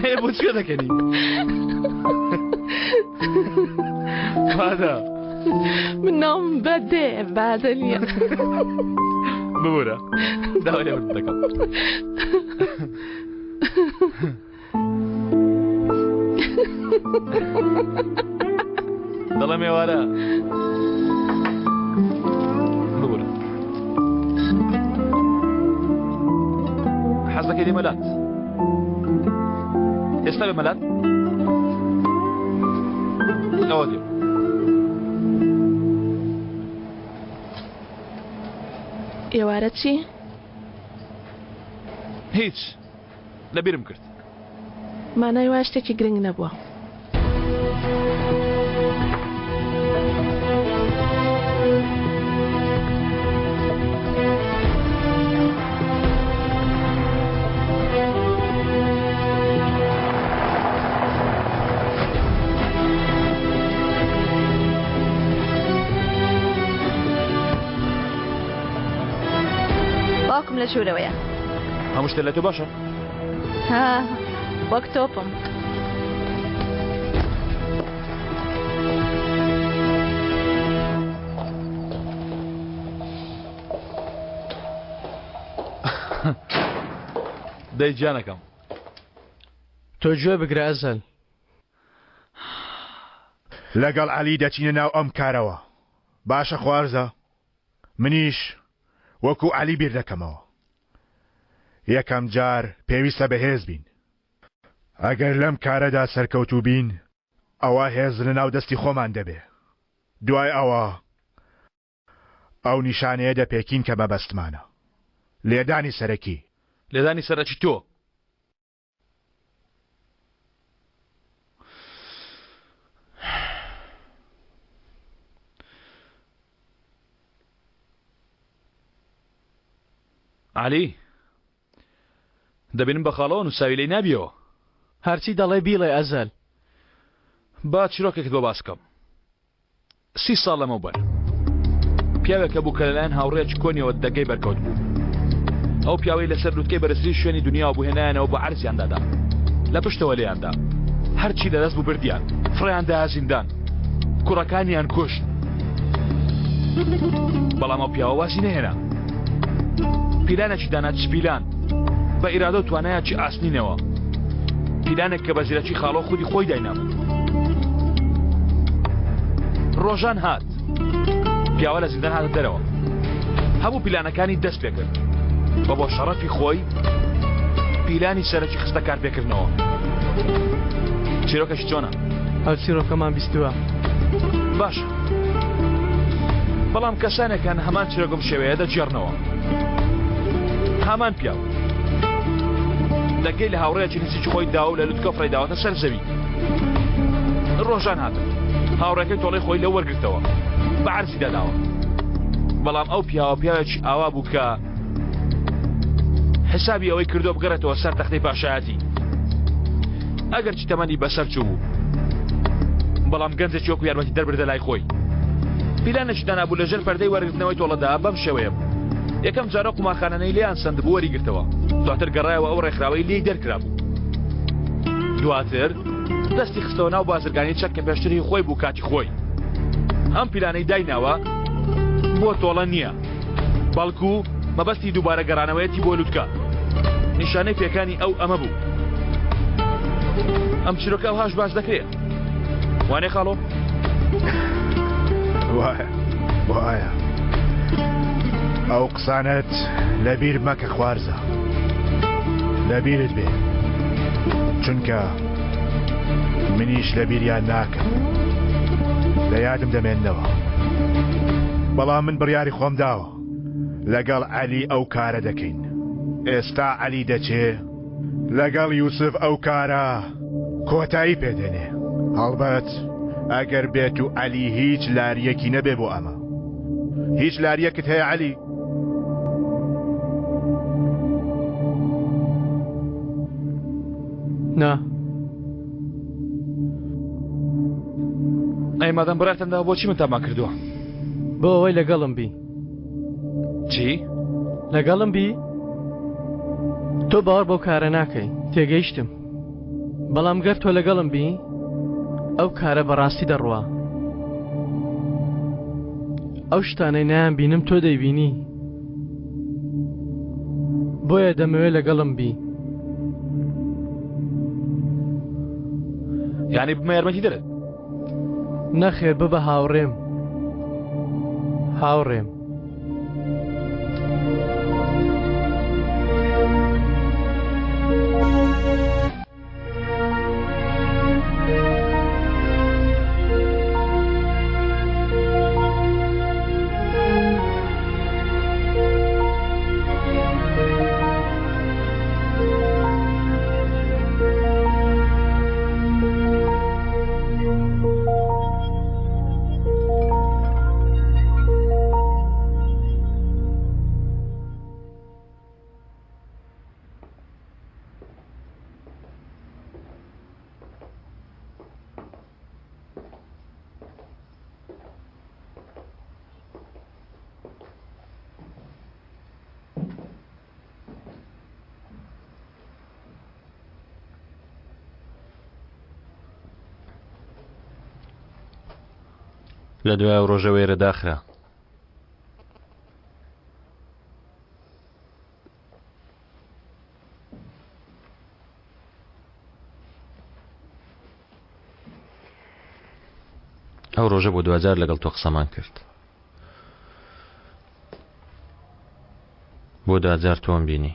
ئێ بۆچی دەکەنی؟ بادە. من ناوم بەدێ بادە نییە. ببورە داوای لێبوردن دەکەم. دەڵێم ئێوارە ببورە حەز دەکەی دێمە لات ئێستا بێمە لات ئەوە دێم ئێوارە چی؟ هیچ لەبیرم کرد. مانای وایە شتێکی گرنگ نەبووە. باوکم لە ژوورەوەیە. هەموو شتێ لە تۆ باشە؟ ها وەک تۆپم. دەی گیانەکەم. تۆ گوێ بگرە ئەزەل. لەگەڵ عەلی دەچینە ناو ئەم کارەوە باشە خوارزا؟ منیش وەکو عەلی بیر دەکەمەوە. یەکەم جار پێویستە بەهێز بین. ئەگەر لەم کارەدا سەرکەوتوو بین، ئەوا هێز لەناو دەستی خۆمان دەبێ. دوای ئەوە ئەو نیشانەیە دەپێکین کە مەبەستمانە. لێدانی سەرەکی. لێدانی سەرەکی تۆ. عەلی دەبینم بە خاڵەوە نووساوی لێی نابیەوە. هەرچی دەڵێ بیڵێ ئەزەل. با چیرۆکێکت بۆ باس کەم. سی ساڵ لەمەوبەر پیاوێک هەبوو کە لەلایەن هاوڕێیەکی کۆنیەوە دەگەی بەرکەوت بوو. ئەو پیاوەی لەسەر لوتکەی بەرزترین شوێنی دنیاوە بوو هێنایانەوە بە عەرزیان دادا. لە پشتەوە لێیان دا. هەرچی لەدەست بوو بردیان. فڕێیان دایە زیندان. کوڕەکانیان کوشت. بەڵام ئەو پیاوە وازی نەهێنا. پیلانێکی دانا چ پیلان! بە ئیرادە و توانایەکی ئاسنینەوە. پیلانێک کە بە زیرەکی خاڵۆ خودی خۆی داینابوو. ڕۆژان هات. پیاوە لە زیندان هاتە دەرەوە. هەموو پیلانەکانی دەست پێ کرد. و بۆ شەڕەفی خۆی پیلانی سەرەکی خستە کارپێکردنەوە. چیرۆکەشی چۆنە؟ ئەو چیرۆکەمان بیستووە. باشە. بەڵام کەسانێک هەن هەمان چیرۆک بەم شێوەیە دەگێڕنەوە. هەمان پیاو دەگەی لە هاوڕێیەکی نزیکی خۆی داوە و لە لوتکە فڕێی داوەتە سەر زەوی. ڕۆژان هاتن هاوڕێکەی تۆڵەی خۆی لەو وەرگرتەوە بە عەرزی داداوە. بەڵام ئەو پیاوە پیاوێکی ئاوا بوو کە حسابی ئەوەی کردووە بگەڕێتەوە سەر تەختەی پاشایەتی. ئەگەرچی تەمەنی بەسەر چوو بوو، بەڵام گەنجێکی وەکو یارمەتیدەر بردە لای خۆی. پیلانێکی دانابوو لەژێر پەردەی وەرگرتنەوەی تۆڵەدا بەم شێوەیە بوو. یەکەم جار ئەو قومارخانانەی لێیان سەندبوو وەریگرتەوە، دواتر گەڕایەوە ئەو ڕێکخراوەی لێی دەرکرابوو. دواتر دەستی خستەوە ناو بازرگانی چەک کە پێشتر هی خۆی بوو کاتی خۆی. ئەم پیلانەی دایناوە بۆ تۆڵە نییە، بەڵکو مەبەستی دووبارە گەڕانەوەیەتی بۆ لوتکە. نیشانەی پێکانی ئەو ئەمە بوو. ئەم چیرۆکە ئەوهاش باس دەکرێ. وانێ خاڵۆ؟ وایە وایە ئەو قسانەت لەبیر مەکە خوارزە لەبیرت بێ چونکە منیش لەبیریان ناکەم لە یادم دەمێننەوە بەڵام من بڕیاری خۆم داوە لەگەڵ عەلی ئەو کارە دەکەین ئێستا عەلی دەچێ لەگەڵ یوسف ئەو کارە کۆتایی پێدێنێ هەڵبەت ئەگەر بێت و عەلی هیچ لاریەکی نەبێ بۆ ئەمە هیچ لاریەکت هەیە عەلی؟ نا. ئەی مادەم بڕیارتان داوە بۆچی من تامان کردووە؟ بۆ ئەوەی لەگەڵم بی. چی؟ لەگەڵم بی؟ تۆ باوەڕ بەو کارە ناکەی تێگەیشتم بەڵام گەر تۆ لەگەڵم بی ئەو کارە بەڕاستی دەڕوا ئەو شتانەی نایان بینم تۆ دەیبینی بۆیە دەمەوێت لەگەڵم بی یعنی بمە یارمەتی دەرت نەخێر ببە هاوڕێم هاوڕێم. لە دوای ئەو ڕۆژە وێرە داخرا. ئەو ڕۆژە بۆ دواجار لەگەڵ تۆ قسەمان کرد. بۆ دواجار تۆم بینی.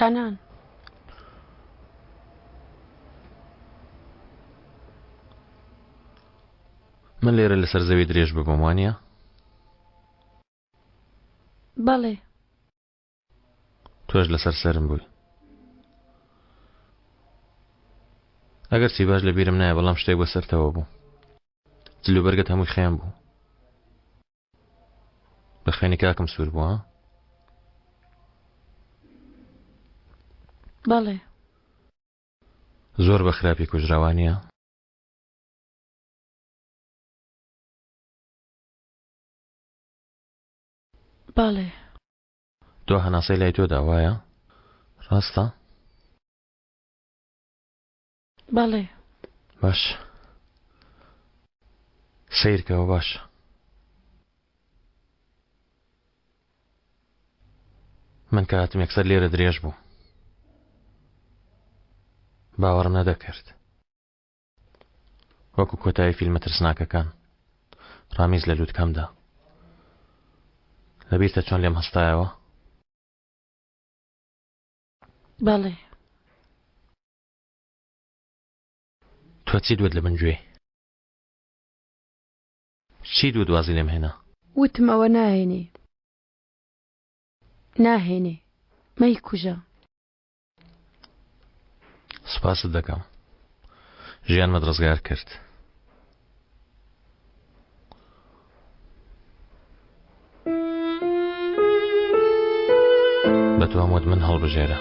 کەنان. من لێرە لەسەر زەوی درێژ ببم وانە؟ بەڵێ. تۆش لەسەر سەرم بووی. ئەگەر چی باش لە بیرم نایە بەڵام شتێک بەسەرتەوە بوو. جلوبەرگت هەمووی خوێن بوو. بە خوێنی کاکم سوور بوو ها؟ بەڵێ. زۆر بە خراپی کوژراوە نییە؟ بەڵێ. تۆ هەناسەی لای تۆدا وایە؟ ڕاستە؟ بەڵێ. باش سەیرکەوە باش. من کە هاتم یەکسەر لێرە درێژ بوو. باوەڕم نەدەکرد. وەکو کۆتایی فیلمە ترسناکەکان ڕامیز لە لوتکەمدا. لەبیرتە چۆن لێم هەستایەوە؟ بەڵێ. تۆ چیت وت لە بن گوێی؟ چیت وت وازی لێم هێنا؟ وتم ئەوە ناهێنێ. ناهێنێ. مەیکوژە. سوپاست دەکەم. ژیانمت ڕزگار کرد. بە تۆم وت من هەڵبژێرە.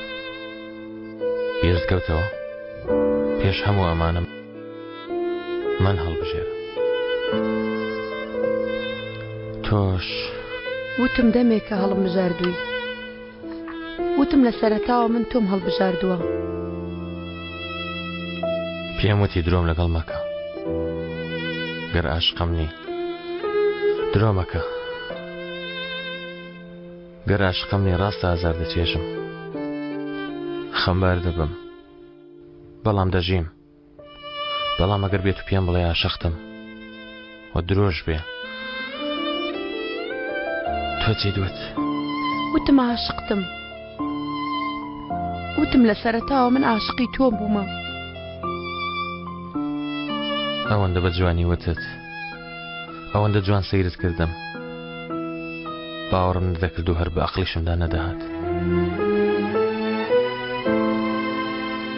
بیرت کەوتەوە؟ پێش هەموو ئەمانە من هەڵبژێرە. تۆش. وتم دەمێکە هەڵمبژاردووی. وتم لە سەرەتاوە من تۆم هەڵبژاردووە. پێم وتی درۆم لەگەڵ مەکە. گەر ئاشقم نی. درۆ مەکە. گەر ئاشقم نی ڕاستە ئازار دەچێژم. خەمبار دەبم. بەڵام دەژیم. بەڵام ئەگەر بێت و پێم بڵێ ئاشقتم و درۆش بێ تۆ چیت وت؟ وتم عاشقتم وتم لە سەرەتاوە من عاشقی تۆ بوومە. ئەوەندە بە جوانی وتت ئەوەندە جوان سەیرت کردم باوەڕم نەدەکرد و هەر بە ئەقلیشمدا نەدەهات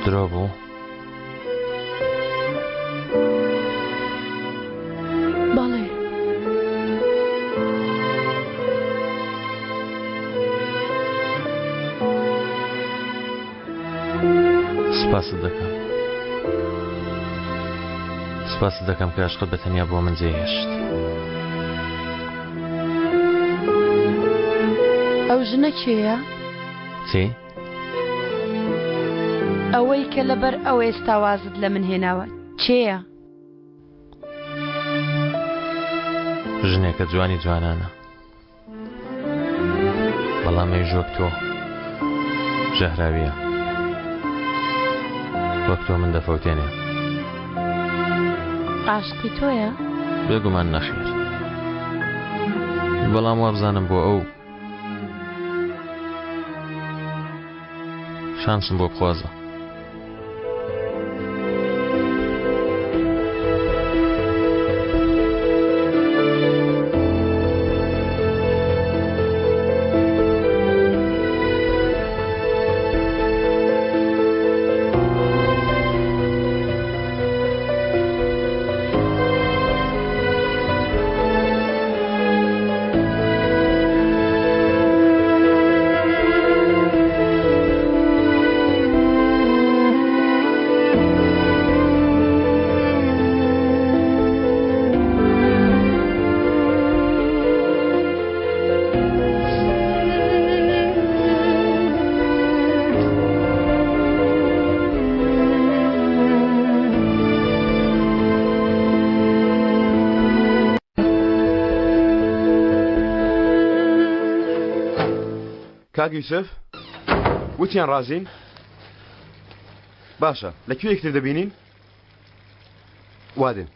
درۆ بوو؟ بەڵێ. سپاست دەکەم. سپاست دەکەم کە عەشقت بە تەنیا بۆ من جێهێشت. ئەو ژنە کێیە؟ چی؟ ئەوەی کە لەبەر ئەو ئێستا وازت لە من هێناوە کێیە؟ ژنێکە جوانی جوانانە. بەڵام ئەویش وەک تۆ ژەهراویە وەک تۆ من دەفەوتێنێ. عاشقی تۆیە؟ بێگومان نەخێر بەڵام وابزانم بۆ ئەو شانسم بۆ بخوازە. کاک یوسف وتیان ڕازین باشە لە کوێ یەکتر دەبینین وادێن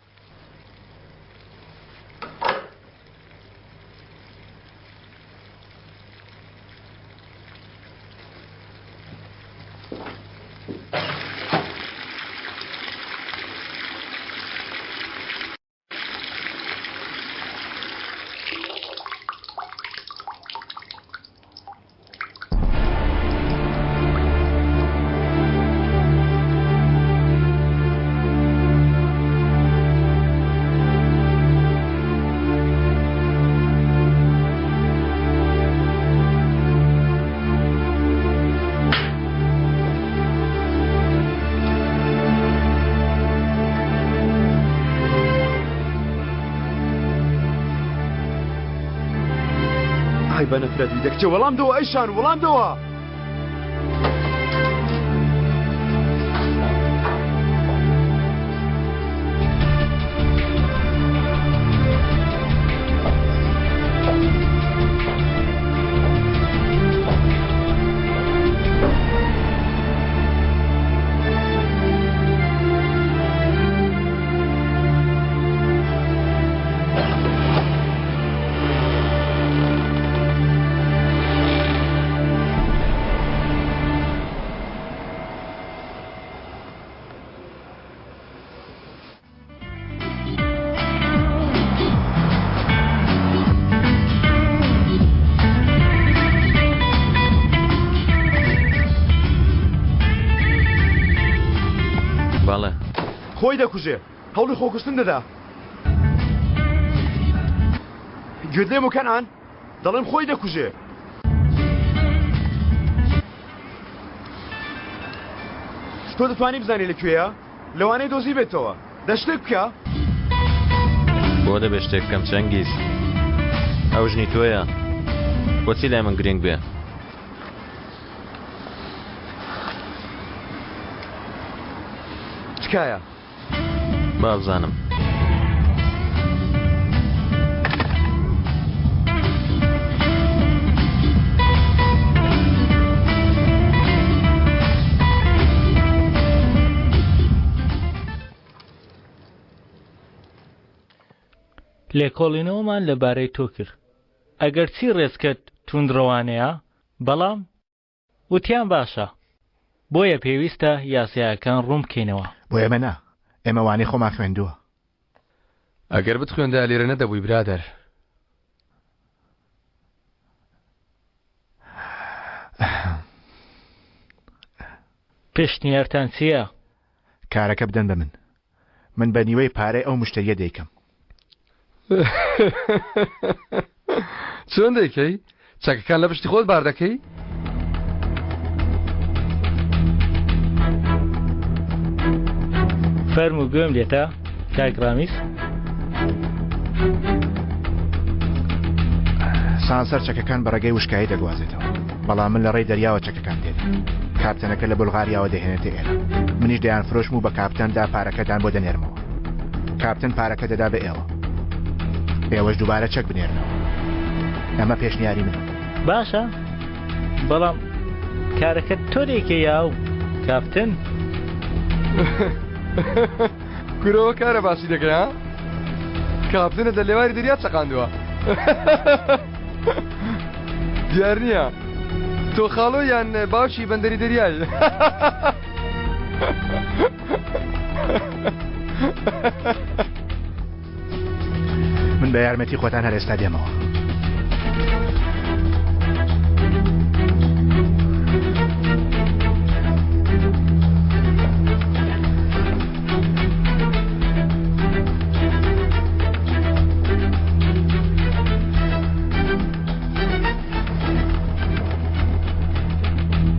ئای بە نەفرەت بی دەکچێ وەڵام دەوە ئەی شان وەڵام دەوە. بەڵێ. خۆی دەکوژێ هەوڵی خۆکوشتن دەدا گوێت لێم و کەنعان دەڵێم خۆی دەکوژێ. تۆ دەتوانی بزانی لە کوێیە؟ لەوانەیە دۆزیبێتەوە. دە شتێک بکە. بۆ دەبێ شتێک بکەم چەنگیز؟ ئەو ژنی تۆیە. بۆچی لای من گرنگ بێ؟ تکایە. با بزانم. لێکۆڵینەوەمان لەبارەی تۆ کرد. ئەگەرچی ڕێچکەت توندڕەوانەیە، بەڵام وتیان باشە. بۆیە پێویستە یاسایەکان ڕوون بکەینەوە. بۆ ئێمە نا، ئێمە وانەی خۆمان خوێندووە. ئەگەر بتخوێندایە لێرە نەدەبووی برادەر. پێشنیارتان چییە؟ کارەکە بدەن بە من. من بە نیوەی پارەی ئەو مشتەریە دەیکەم. چۆن دەیکەی؟ چەکەکان لە پشتی خۆت بار دەکەی؟ فەرموو گوێم لێتە کاک ڕامیز. سانسەر چەکەکان بە ڕێگەی وشکایی دەگوازێتەوە بەڵام من لە ڕێی دەریاوە چەکەکان دێنم کاپتەنەکە لە بولغاریاوە دەهێنێتە ئێرە منیش دەیان فرۆشم و بە کاپتەندا پارەکەتان بۆ دەنێرمەوە کاپتن پارەکە دەدا بە ئێوە ئێوەش دووبارە چەک بنێرنەوە ئەمە پێشنیاری منە باشە بەڵام کارەکە تۆ دەیکەی یا ئەو کاپتن؟ کورەوە کارە باسی دەکەی ها؟ کاپتنت لە لێواری دەریا چەقاندووە. دیار نییە تۆ خاڵۆ یان باوکی بەندەری دەریای. من بە یارمەتی خۆتان هەر ئێستا دێمەوە.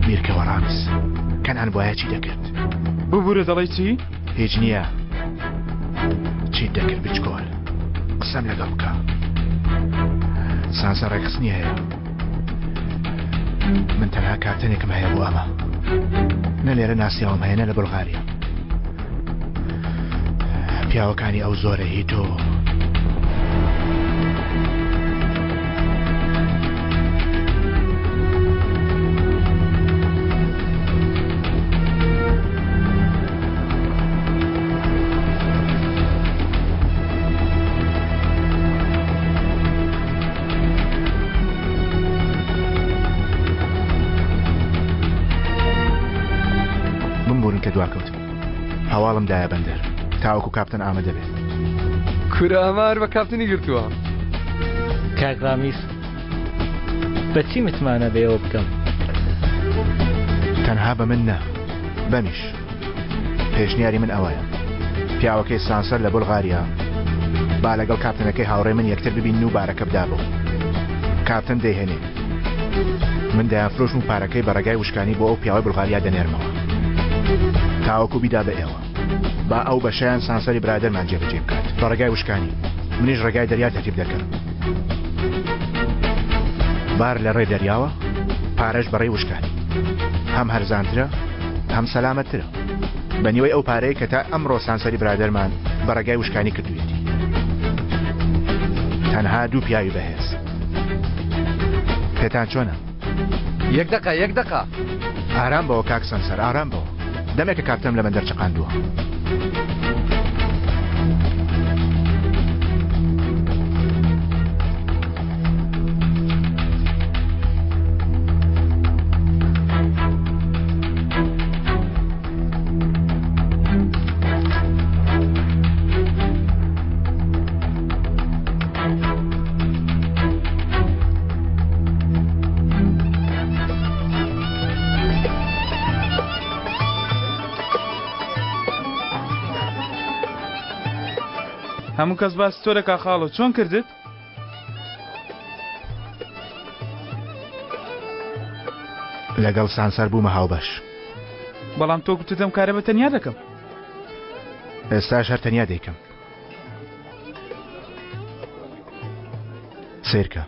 بیرکەوە ڕامیز کەنعان بوایە چی دەکرد؟ ببورە دەڵێی چی؟ هیچ نییە چیت دەکرد بچکۆل قسەم لەگەڵ بکە سانسە ڕێکخستنی هەیە من تەنها کارتەنێکم هەیە بۆ ئەمە نە لێرە ناسیاوم هەیە نە لە بولغاریا پیاوەکانی ئەو زۆرە هی تۆ بمبورن کە دواکەوتم هەواڵم دایە بەندەر تاوەکو کاپتن ئامادە بێت. کورە ئەمە هەر بە کاپتنی گرتووە. کاک ڕامیز بە چی متمانە بە ئێوە بکەم؟ تەنها بە من نا، بەمیش. پێشنیاری من ئەوەیە پیاوەکەی سانسەر لە بولغاریا با لەگەڵ کاپتنەکەی هاوڕێ من یەکتر ببینن و بارەکە بدا بەو. کاپتن دەیهێنێ. من دەیانفرۆشم و پارەکەی بە ڕێگای وشکانی بۆ ئەو پیاوەی بولغاریا دەنێرمەوە. تاوەکو بیدا بە ئێوە. با ئەو بەشەیان سانسەری برادەرمان جێبەجێ بکات بە ڕێگای وشکانی. منیش ڕێگای دەریا تەرتیب دەکەم. بار لە ڕێ دەریاوە، پارەش بە ڕێی وشکانی. هەم هەرزانترە، هەم سەلامەتترە. بە نیوەی ئەو پارەیە کە تا ئەمڕۆ سانسەری برادەرمان بە ڕێگای وشکانی کردوویەتی. تەنها دوو پیاوی بەهێز. پێتان چۆنە؟ یەک دەقە، یەک دەقە. ئارام بەوە کاک سەنسەر، ئارام بەوە. دەمێکە کاپتەم لە بەندەر چەقاندووە. هەموو کەس باسی تۆ دەکا خاڵۆ چۆن کردت؟ لەگەڵ سانسەر بوومە هاوبەش. بەڵام تۆ گوتت ئەم کارە بە تەنیا دەکەم. ئێستاش هەر تەنیا دەیکەم. سەیرکە.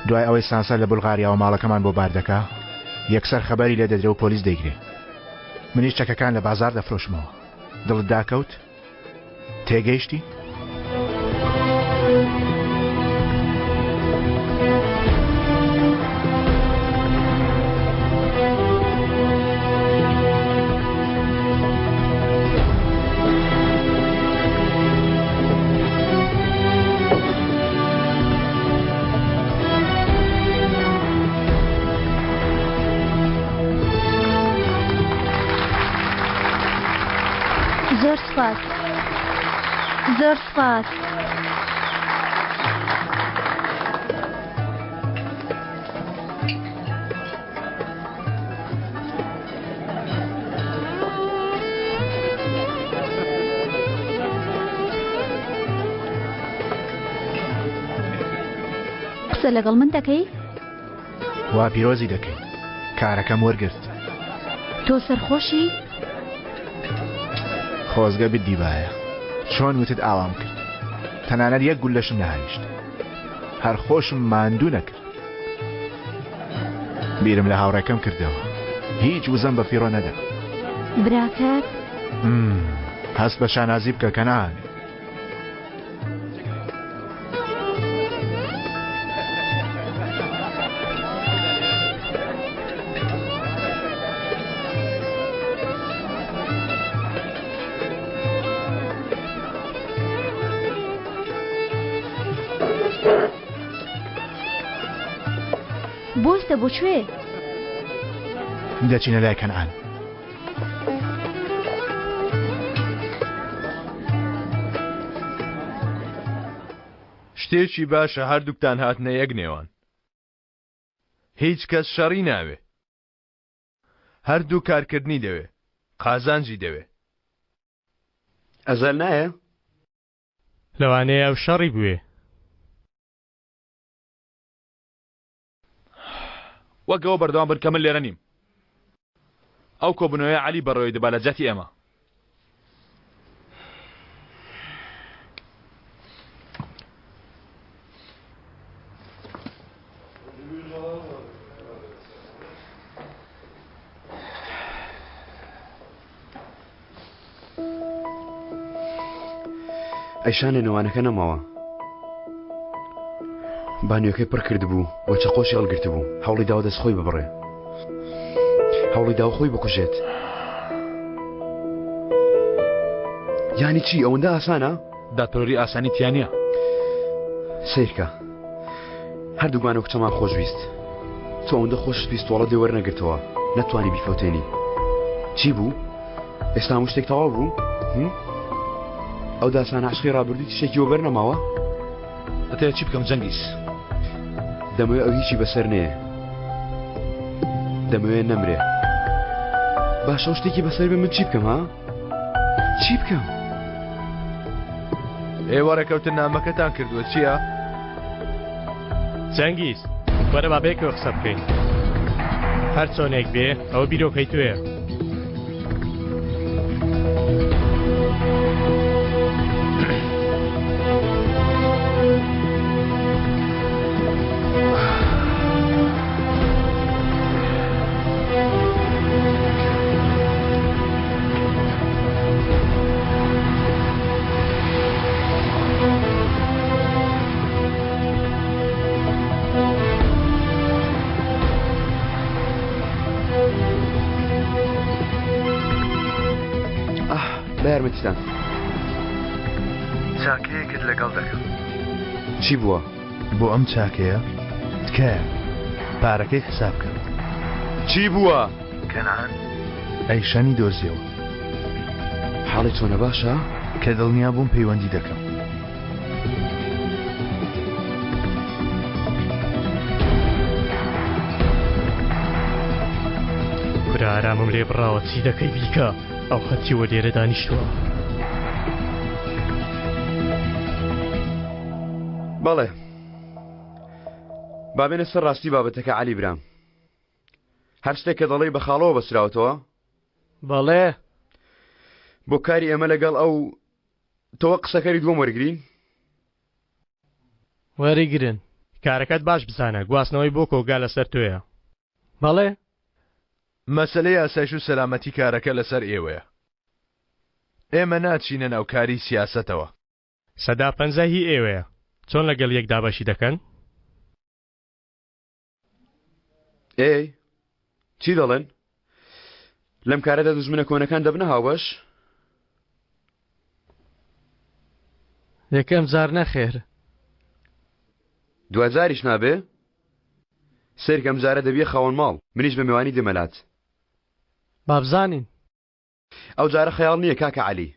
دوای ئەوەی سانسەر لە بولغاریاوە ماڵەکەمان بۆ بار دەکا، یەکسەر خەبەری لێ دەدرێ و پۆلیس دەیگرێ. منیش چەکەکان لە بازاڕ دەفرۆشمەوە. دڵت داکەوت؟ تێگەیشتی؟ زۆر سپاس زۆر سپاس. قسە لەگەڵ من دەکەی؟ وا پیرۆزی دەکەین کارەکەم وەرگرت. تۆ سەرخۆشی؟ خۆزگە بتدیبایە چۆن وتت ئاوام کرد. تەنانەت یەک گوللەشم نەهاویشت. هەر خۆشم ماندوو نەکرد. بیرم لە هاوڕێکەم کردەوە. هیچ وزەم بە فیڕۆ نەدا. براکەت؟ هەست بە شانازی بکە کەنعان. بۆستە بۆ کوێ؟ دەچینە لای کەنعان. شتێکی باشە هەردووکتان هاتنە یەک نێوان. هیچ کەس شەڕی ناوێ. هەردوو کارکردنی دەوێ، قازانجی دەوێ. ئەزەل نایە؟ لەوانەیە ئەو شەڕی بوێ. وەک ئەوە بەردەوام بن کە من لێرە نیم. ئەو کۆبوونەوەیە عەلی بەڕێوەی دەبا لە جیاتی ئێمە. ئەیشان لە نێوانەکە نەماوە بانیۆکەی پڕ کردبوو و چەقۆشی هەڵگرتبوو هەوڵی داوە دەست خۆی ببڕێ هەوڵی داوە خۆی بکوژێت یانی چی ئەوەندە ئاسانە دادپەروەری ئاسانی تیا نییە سیرکە هەردووگمان و کچەمان خۆشویست تۆ ئەوەندە خۆشت ویست تۆڵە لێ وەرنەگرتەوە نەتوانی بیفەوتێنی چی بوو ئێستا هەموو شتێک تەواو بوو ئەو داسانە عشقی ڕابردوو تشتێکی وەبەر نەماوە دەتەوێت چی بکەم جەنگیز دەمەوێت ئەو هیچی بەسەر نەیە دەمەوێت نەمرێ باشە ئەو شتێکی بەسەر بێ من چی بکەم ها چی بکەم ئێوە ڕێکەوتن نامەکەتان کردووە چییە؟ جەنگیز وەرە با بێکەوە قسە بکەین هەر چۆنێک بێ ئەوە بیرۆکەی توێ. بە یارمەتیتان چاکەیەکت لەگەڵ دەکەم چی بووە؟ بۆ ئەم چاکەیە تکایە پارەکەی حساب کە. چی بووە؟ کەنعان ئەیشانی دۆزیەوە. حاڵی چۆنە باشە؟ کە دڵنیا بووم پەیوەندی دەکەم. کورە ئارامم لێ بڕاوە چی دەکەی بیکە ئەو هەتیوە لێرە دانیشتووە. بەڵێ بابێنە سەر ڕاستی بابەتەکە عەلی برام هەر شتێک کە دەڵێی بە خاڵەوە بەسراوەتەوە؟ بەڵێ. بۆ کاری ئێمە لەگەڵ ئەو تۆ وەک قسەکەری دووەم وەرگرین؟ وەریگرن. کارەکەت باش بزانە، گواستنەوەی بۆ کۆگا لەسەر تۆیە. بەڵێ. مەسەلەی ئاسایش و سەلامەتی کارەکە لەسەر ئێوەیە. ئێمە ناچینە ناو کاری سیاسەتەوە. 50% هی ئێوەیە. چۆن لەگەڵ یەک دابەشی دەکەن؟ ئێی چی دەڵێن؟ لەم کارەدا دوژمنە کۆنەکان دەبنە هاوبەش؟ یەکەم جار نەخێر. دواجاریش نابێ؟ سەیرکە ئەم جارە دەبیە خاوەن ماڵ، منیش بە مێوانی دێمە لات. با بزانین. ئەو جارە خەیاڵ نییە کاکە عەلی.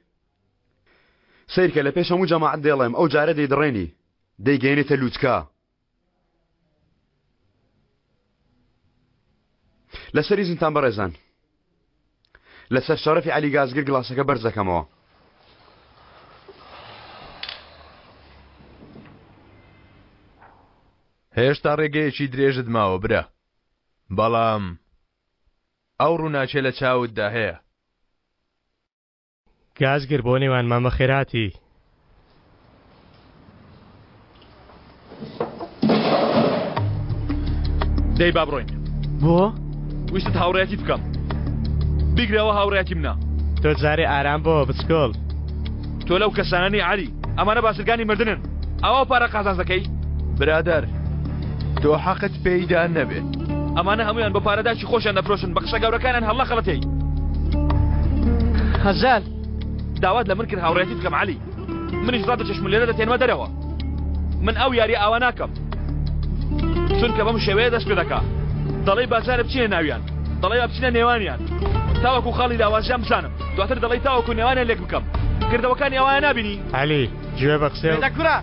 سەیرکە لە پێش هەموو جەماعەت دەیڵێم ئەو جارە دەیدڕێنی، دەیگەیەنێتە لووتکە. لەسەر ئیزنتان بەڕێزان. لەسەر شەڕەفی عەلی گازگر گڵاسەکە بەرز دەکەمەوە. هێشتا ڕێگەیەکی درێژت ماوە برا. بەڵام ئەو ڕووناکیە لە چاوتدا هەیە. گازگر بۆ نێوانمان بەخێرهاتی. دەی با بڕۆین. بۆ؟ ویستت هاوڕێیەتیت بکەم. بیگرەوە هاوڕێیەتی منە. تۆ جارێ ئارام بۆ بچکۆڵ. تۆ لەو کەسانە نی عەلی. ئەمانە بازرگانی مردنن. ئاوا پارە قازانج دەکەی؟ برادەر تۆ حەقت پێیدا نەبێ. ئەمانە هەموویان بە پارە داکی خۆشیان دەفرۆشن بە قسە گەورەکانیان هەڵنەخەڵەتێی. هەزال. داوات لە من کرد هاوڕێیەتیت بکەم عەلی. منیش ڕادەچێشم و لێرە دەتێنمە دەرەوە. من ئەو یاریە ئاوا ناکەم. چونکە بەم شێوەیە دەست پێ دەکا. دەڵێی با جارێ بچینە ناویان. دەڵێی با بچینە نێوانیان. تاوەکو خاڵی لاوازیان بزانم. دواتر دەڵێی تاوەکو نێوانیان لێک بکەم. کردەوەکانی ئەوایان نابینی؟ عەلی، گوێ بە قسەی. بێدە کورە!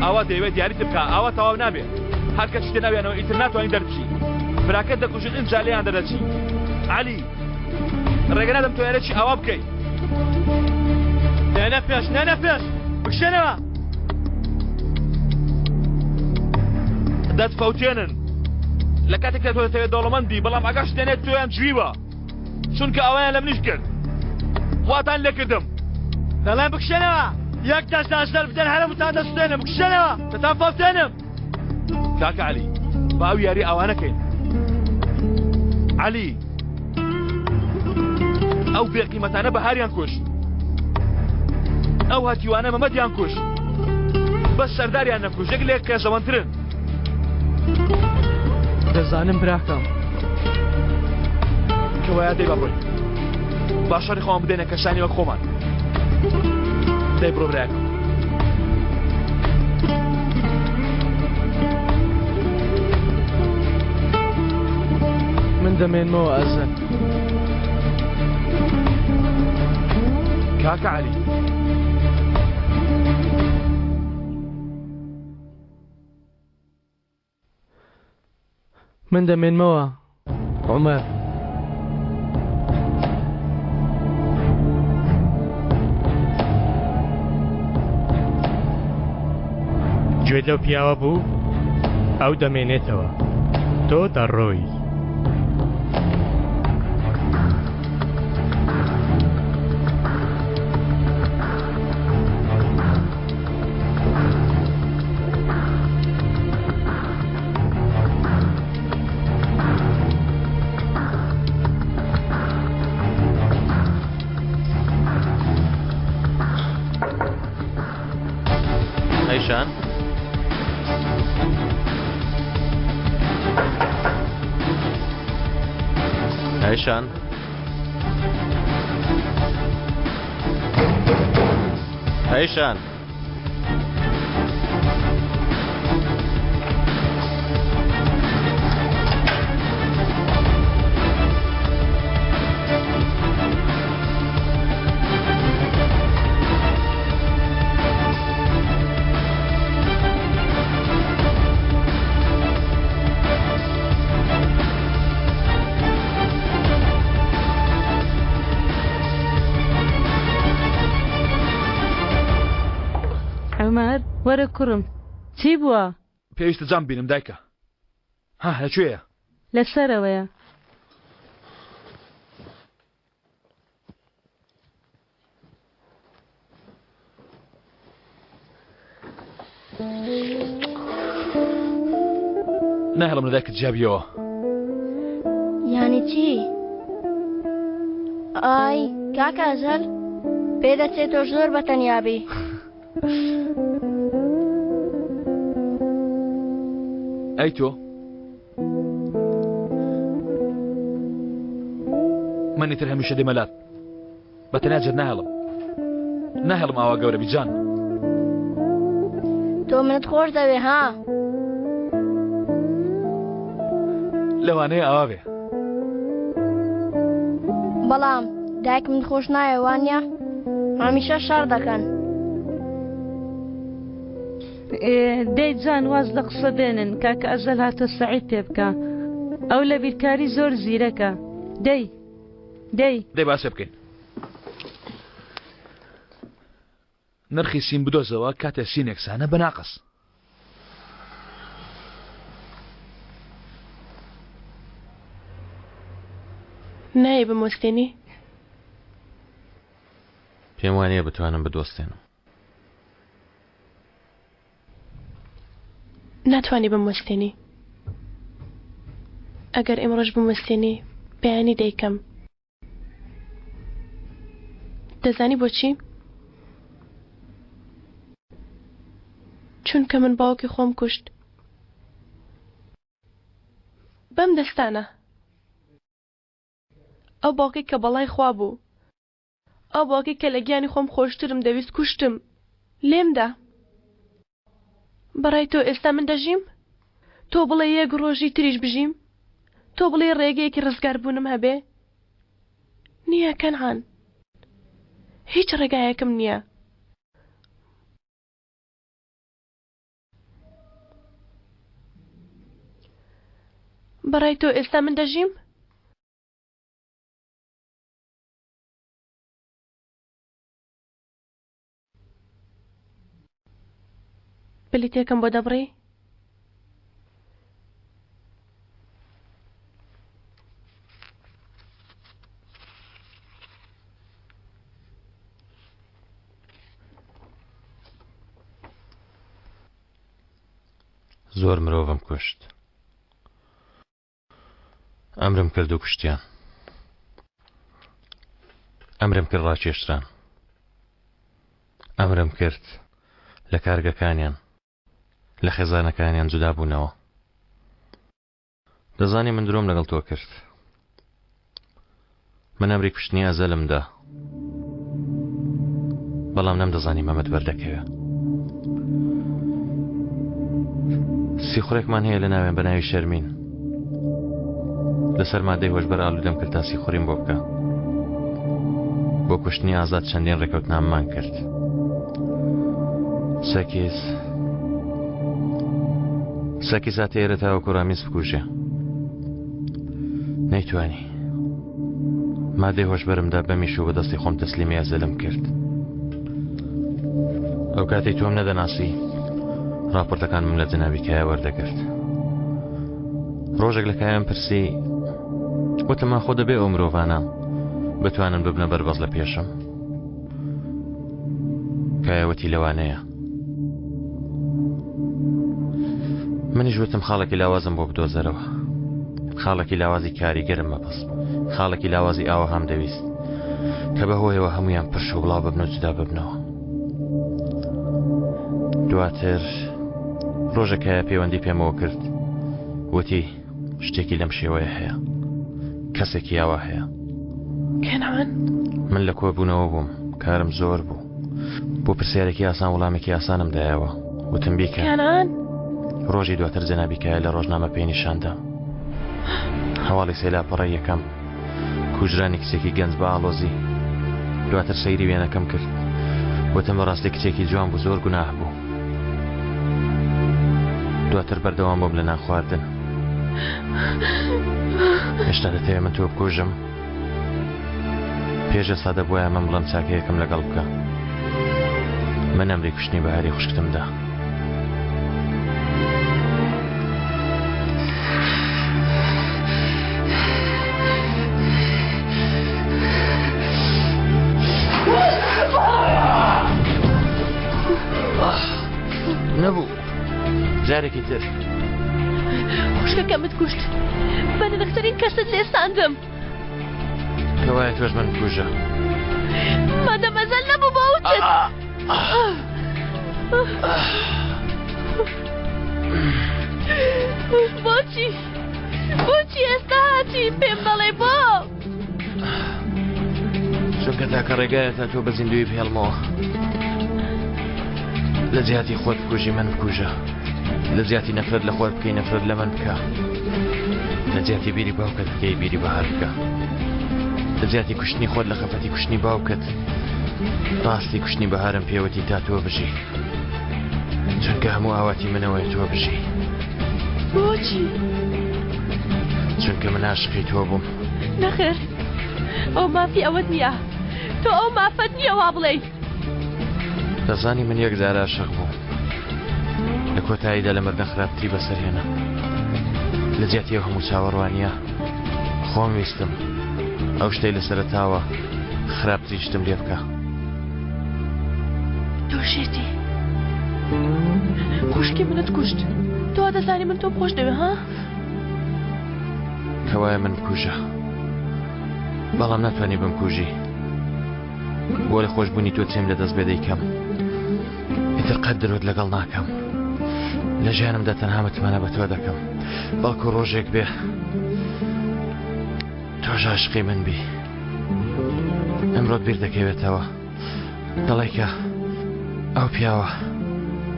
ئاوا دەیەوێت یاریت بکا ئاوا تەواو نابێ. هەر کە چیتە ناویانەوە ئیتر ناتوانانی دەربچی. براکەت دەکوژن ئینجا لێیان دەردەچی. عەلی، ڕێگە نادەم تۆ یارێکی ئاوا بکەی. نەنە پێش، نەنە پێش، بکشێنەوە. دەتفەوتێنن. لە کاتێکدا تۆ دەتەوێت دەوڵەمەند بی، بەڵام ئاگاشت لێ نێت تۆیان جویوە. چونکە ئەوەیان لە منیش کرد. واتان لێکردم. دەڵێم بکشێنەوە. یەک دەست لە بدەن هەرەمووتان دەسوتێنم. بکشێنەوە. دەتانفەوتێنم. کاکە عەلی با ئەو یاری ئاوا نەکەین. عەلی ئەو بێقیمەتانە بەهاریان کوشت. ئەو هەتیوانە مەمەدیان کوشت. بەس سەرداریان نەکوشت یەک لێک قێزەوەنترن. دەزانم براکەم. کەوایە دەی با بڕۆین. با شەڕی خۆمان بدەینە کەسانی وەک خۆمان. دەی بڕۆ برایەکەم. من دەمێنمەوە ئەزەل. کاکە عەلی. من دەمێنمەوە عومەر. گوێت لەو پیاوە بوو؟ ئەو دەمێنێتەوە. تۆ دەڕۆی. ئەیشان ئەیشان ئەیشان عومەر وەرە کوڕم چی بووە؟ پێویستە جام بینم دایکە. ها لە کوێیە؟ لە سەرەوەیە. ناهێڵم لە دایکت جیابیەوە. یانی چی؟ ئای کاکە ئەزەل پێدەچێت تۆش زۆر بە تەنیا بی. ئەی تۆ؟ من ئیتر هەمیشە دێمە لات. بە تەنیا جێت ناهێڵم ناهێڵم ئاوا گەورە بی جان. تۆ منت خۆش دەوێ ها؟ لەوانەیە ئاوا بێ. بەڵام دایک من خۆش نایە وانە؟ هەمیشە شەڕ دەکەن. دەی جان واز لە قسە بێنن کاکە ئەزەل هاتە سەعید پێ بکە ئەو لە بیرکاری زۆر زیرەکە دەی دەی. دەی باسێ بکەین. نرخی سین بدۆزەوە کاتێ سین یەکسانە بە ناقس. نایەی بموەستێنی؟ پێم وانییە بتوانم بدوەستێنم. ناتوانی بموەستێنی. ئەگەر ئیمڕۆش بموەستێنی بەیانی دەیکەم. دەزانی بۆچی؟ چونکە من باوکی خۆم کوشت. بەم دەستانە. ئەو باوکەی کە بەڵای خوا بوو. ئەو باوکەی کە لە گیانی خۆم خۆشترم دەویست کوشتم. لێم دا. بەڕای تۆ ئێستا من دەژیم؟ تۆ بڵێی یەک ڕۆژی تریش بژیم؟ تۆ بڵێی ڕێگەیەکی ڕزگاربوونم هەبێ؟ نییە کەنعان. هیچ ڕێگایەکم نییە. بەڕای تۆ ئێستا من دەژیم؟ بلیتێکم بۆ دەبڕی؟ زۆر مرۆڤم کوشت. ئەمرم کرد و کوشتیان. ئەمرم کرد ڕاکێشران. ئەمرم کرد لە کارگەکانیان، لە خێزانەکانیان جودا بوونەوە. دەزانی من درۆم لەگەڵ تۆ کرد. من ئەمری کوشتنی ئەزەلم دا. بەڵام نەمدەزانی مەمەد بەردەکەوێ. سیخوڕێکمان هەیە لە ناوێن بە ناوی شەرمین. لەسەر مادەی هۆشبەر ئالوودەم کرد تا سیخوڕیم بۆ بکە. بۆ کوشتنی ئازاد چەندین ڕێکەوتنامەمان کرد. سەکیز سەکیز هاتە ئێرە تاوەکو ڕامیز بکوژێ. نەیتوانی. مادەی هۆشبەرمدا بەمیش و بەدەستی خۆم تەسلیمی ئەزەلم کرد. ئەو کاتەی تۆم نەدەناسی راپۆرتەکانم لە جەنابی کایە وەردەگرت. ڕۆژێک لە کایەم پرسی وتم ئاخۆ دەبێ ئەو مرۆڤانە بتوانن ببنە بەربەست لە پێشم؟ کایە وتی لەوانەیە. منیش وتم خاڵێکی لاوازم بۆ بدۆزەرەوە. خاڵێکی لاوازی کاریگەرم مەبەست بوو. خاڵێکی لاوازی ئاوەهام دەویست کە بەهۆیەوە هەمویان پرش و بڵاو ببن و جودا ببنەوە. دواتر ڕۆژێک کایە پەیوەندی پێمەوە کرد وتی شتێکی لەم شێوەیە هەیە کەسێکی یاوا هەیە. کەنعان؟ من لە کۆبوونەوە بووم کارم زۆر بوو بۆ پرسیارێکی ئاسان وەڵامێکی ئاسانم دایەوە وتم بیکە. کەنعان؟ ڕۆژی دواتر جەنابی کایە لە ڕۆژنامە پێی نیشاندام هەواڵی سێ لاپەڕەی یەکەم کوژرانی کچێکی گەنج بە ئاڵۆزی دواتر سەیری وێنەکەم کرد وتم بەڕاستی کچێکی جوان بوو زۆر گوناه بوو دواتر بەردەوام بووم لە نان خواردن هێشتا دەتەوێ من تۆ بکوژم پێش ئێستا دەبوایە من بڵێم چاکەیەکم لەگەڵ بکە من ئەمری کوشتنی بەهاری خوشکتم دا. نەبوو جارێکی تر. خوشکەکەمت کوشت بەنرخترین کەست لێ ساندم. کەوایە تۆش من بکوژە. مادەم ئەزەل نەبوو باوکت. بۆچی بۆچی ئێستا هاتی پێم دەڵێ بۆ؟ چونکە تاکە ڕێگایە تا تۆ بە زیندوی بهێڵمەوە لە جیاتی خۆت بکوژی من بکوژە لە جیاتی نەفرەت لە خۆت بکەی نەفرەت لە من بکە لە جیاتی بیری باوکت بکەی بیری بەهار بکە لە جیاتی کوشتنی خۆت لە خەفەتی کوشتنی باوکت ڕاستی کوشتنی بەهارم پێوەتی تا تۆ بژی چونکە هەموو ئاواتی منەوەی تۆ بژی بۆچی؟ چونکە من عاشقی تۆ بووم نەخێر ئەو مافی ئەوەت نییە تۆ ئەو مافەت نییە وا بڵێی دەزانی من یەک جار عاشق بووم لە کۆتاییدا لە مردن خراپتری بەسەر هێنا لە جیاتی ئەو هەموو چاوەڕوانییە خۆم ویستم. ئەو شتەی لە سەرەتاوە خراپترین شتم لێ بکە. تۆ شێتی. خوشکی منت کوشت. تۆ دەزانی من تۆم خۆش دەوێ ها؟ کەوایە من بکوژە. بەڵام ناتوانانی بمکوژی. بۆ لە خۆشببوونی تۆ چێم لە دەست بێ دەیکەم. ئیتر قەت درۆت لەگەڵ ناکەم. لە ژیانمدا تەنها متمانە بە تۆ دەکەم. بەڵکو ڕۆژێک بێ تۆش عاشقی من بی. ئەمڕۆت بیر دەکەوێتەوە دەڵێ کە ئەو پیاوە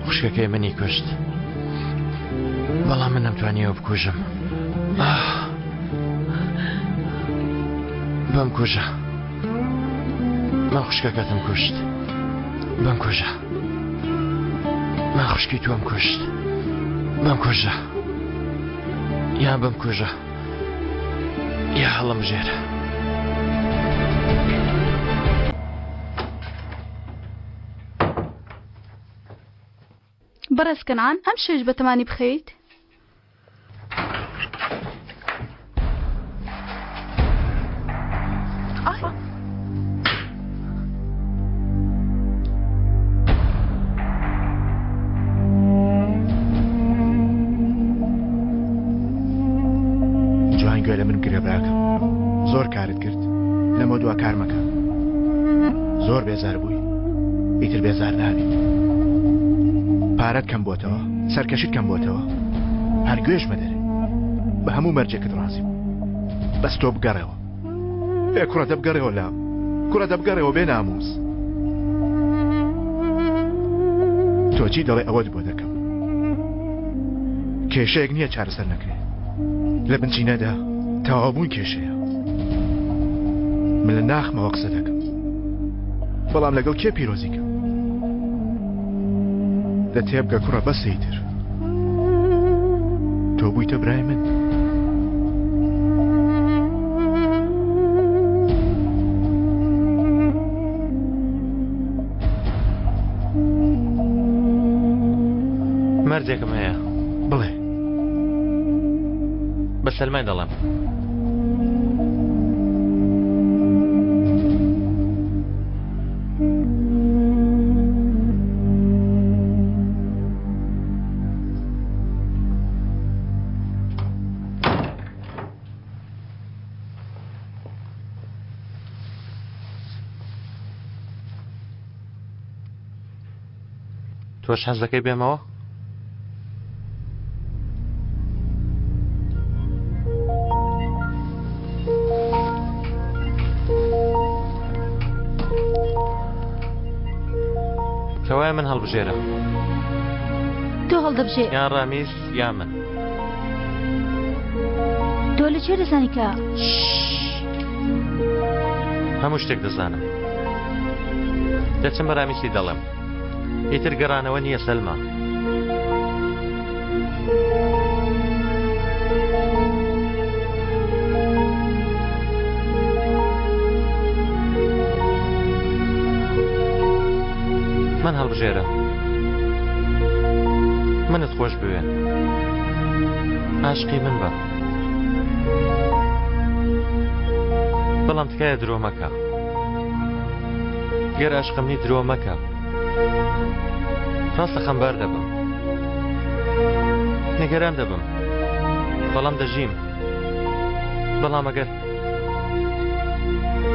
خوشکەکەی منی کوشت بەڵام من نەمتوانیەوە بکوژم بەم کوژە من خوشکەکەتم کوشت بەم کوژە من خوشکی تۆم کوشت بەم کوژە یان بەم کوژە یا هەڵمژێرە. بەڕێز کەنعان ئەم شەویش بەتەمانی بخەویت؟ جوان گوێ لە من بگرە براکەم زۆر کارت کرد لەمە دوا کار مەکە زۆر بێزار بووی ئیتر بێزار نابیت پارەت کەم بۆتەوە سەرکەشت کەم بۆتەوە هەر گوێش مەدەرێ بە هەموو مەرجێکت ڕازیم بەس تۆ بگەڕێەوە ئێ کوڕە دەبگەڕێەوە لام کوڕە دەبگەڕێەوە بێ ناموس تۆ چی دەڵێ ئەوەت بۆ دەکەم کێشەیەک نییە چارەسەر نەکرێ لە بنچینەدا تەواوبوون کێشەیە من لە ناخمەوە قسە دەکەم بەڵام لەگەڵ کێ پیرۆزی کەم دە تێبگە کوڕە بەسە ئیتر تۆ بوویتە برای من. مەرجێکم هەیە. بڵێ. بە سەلمای دەڵێم. تۆش حەز دەکەی بێمەوە؟ کەوایە من هەڵبژێرە. تۆ هەڵدەبژێ. یان ڕامیز یا من. تۆ لە کوێ دەزانی کە هەموو شتێک دەزانم. دەچم بە ڕامیسی دەڵێم. ئیتر گەڕانەوە نییە سەلما. من هەڵبژێرە. منت خۆش بوێ. عاشقی من بە. بەڵام تکایە درۆ مەکە. گەر ئاشقم نی درۆ مەکە. ڕاستە خەمبار دەبم. نیگەران دەبم. بەڵام دەژیم. بەڵام ئەگەر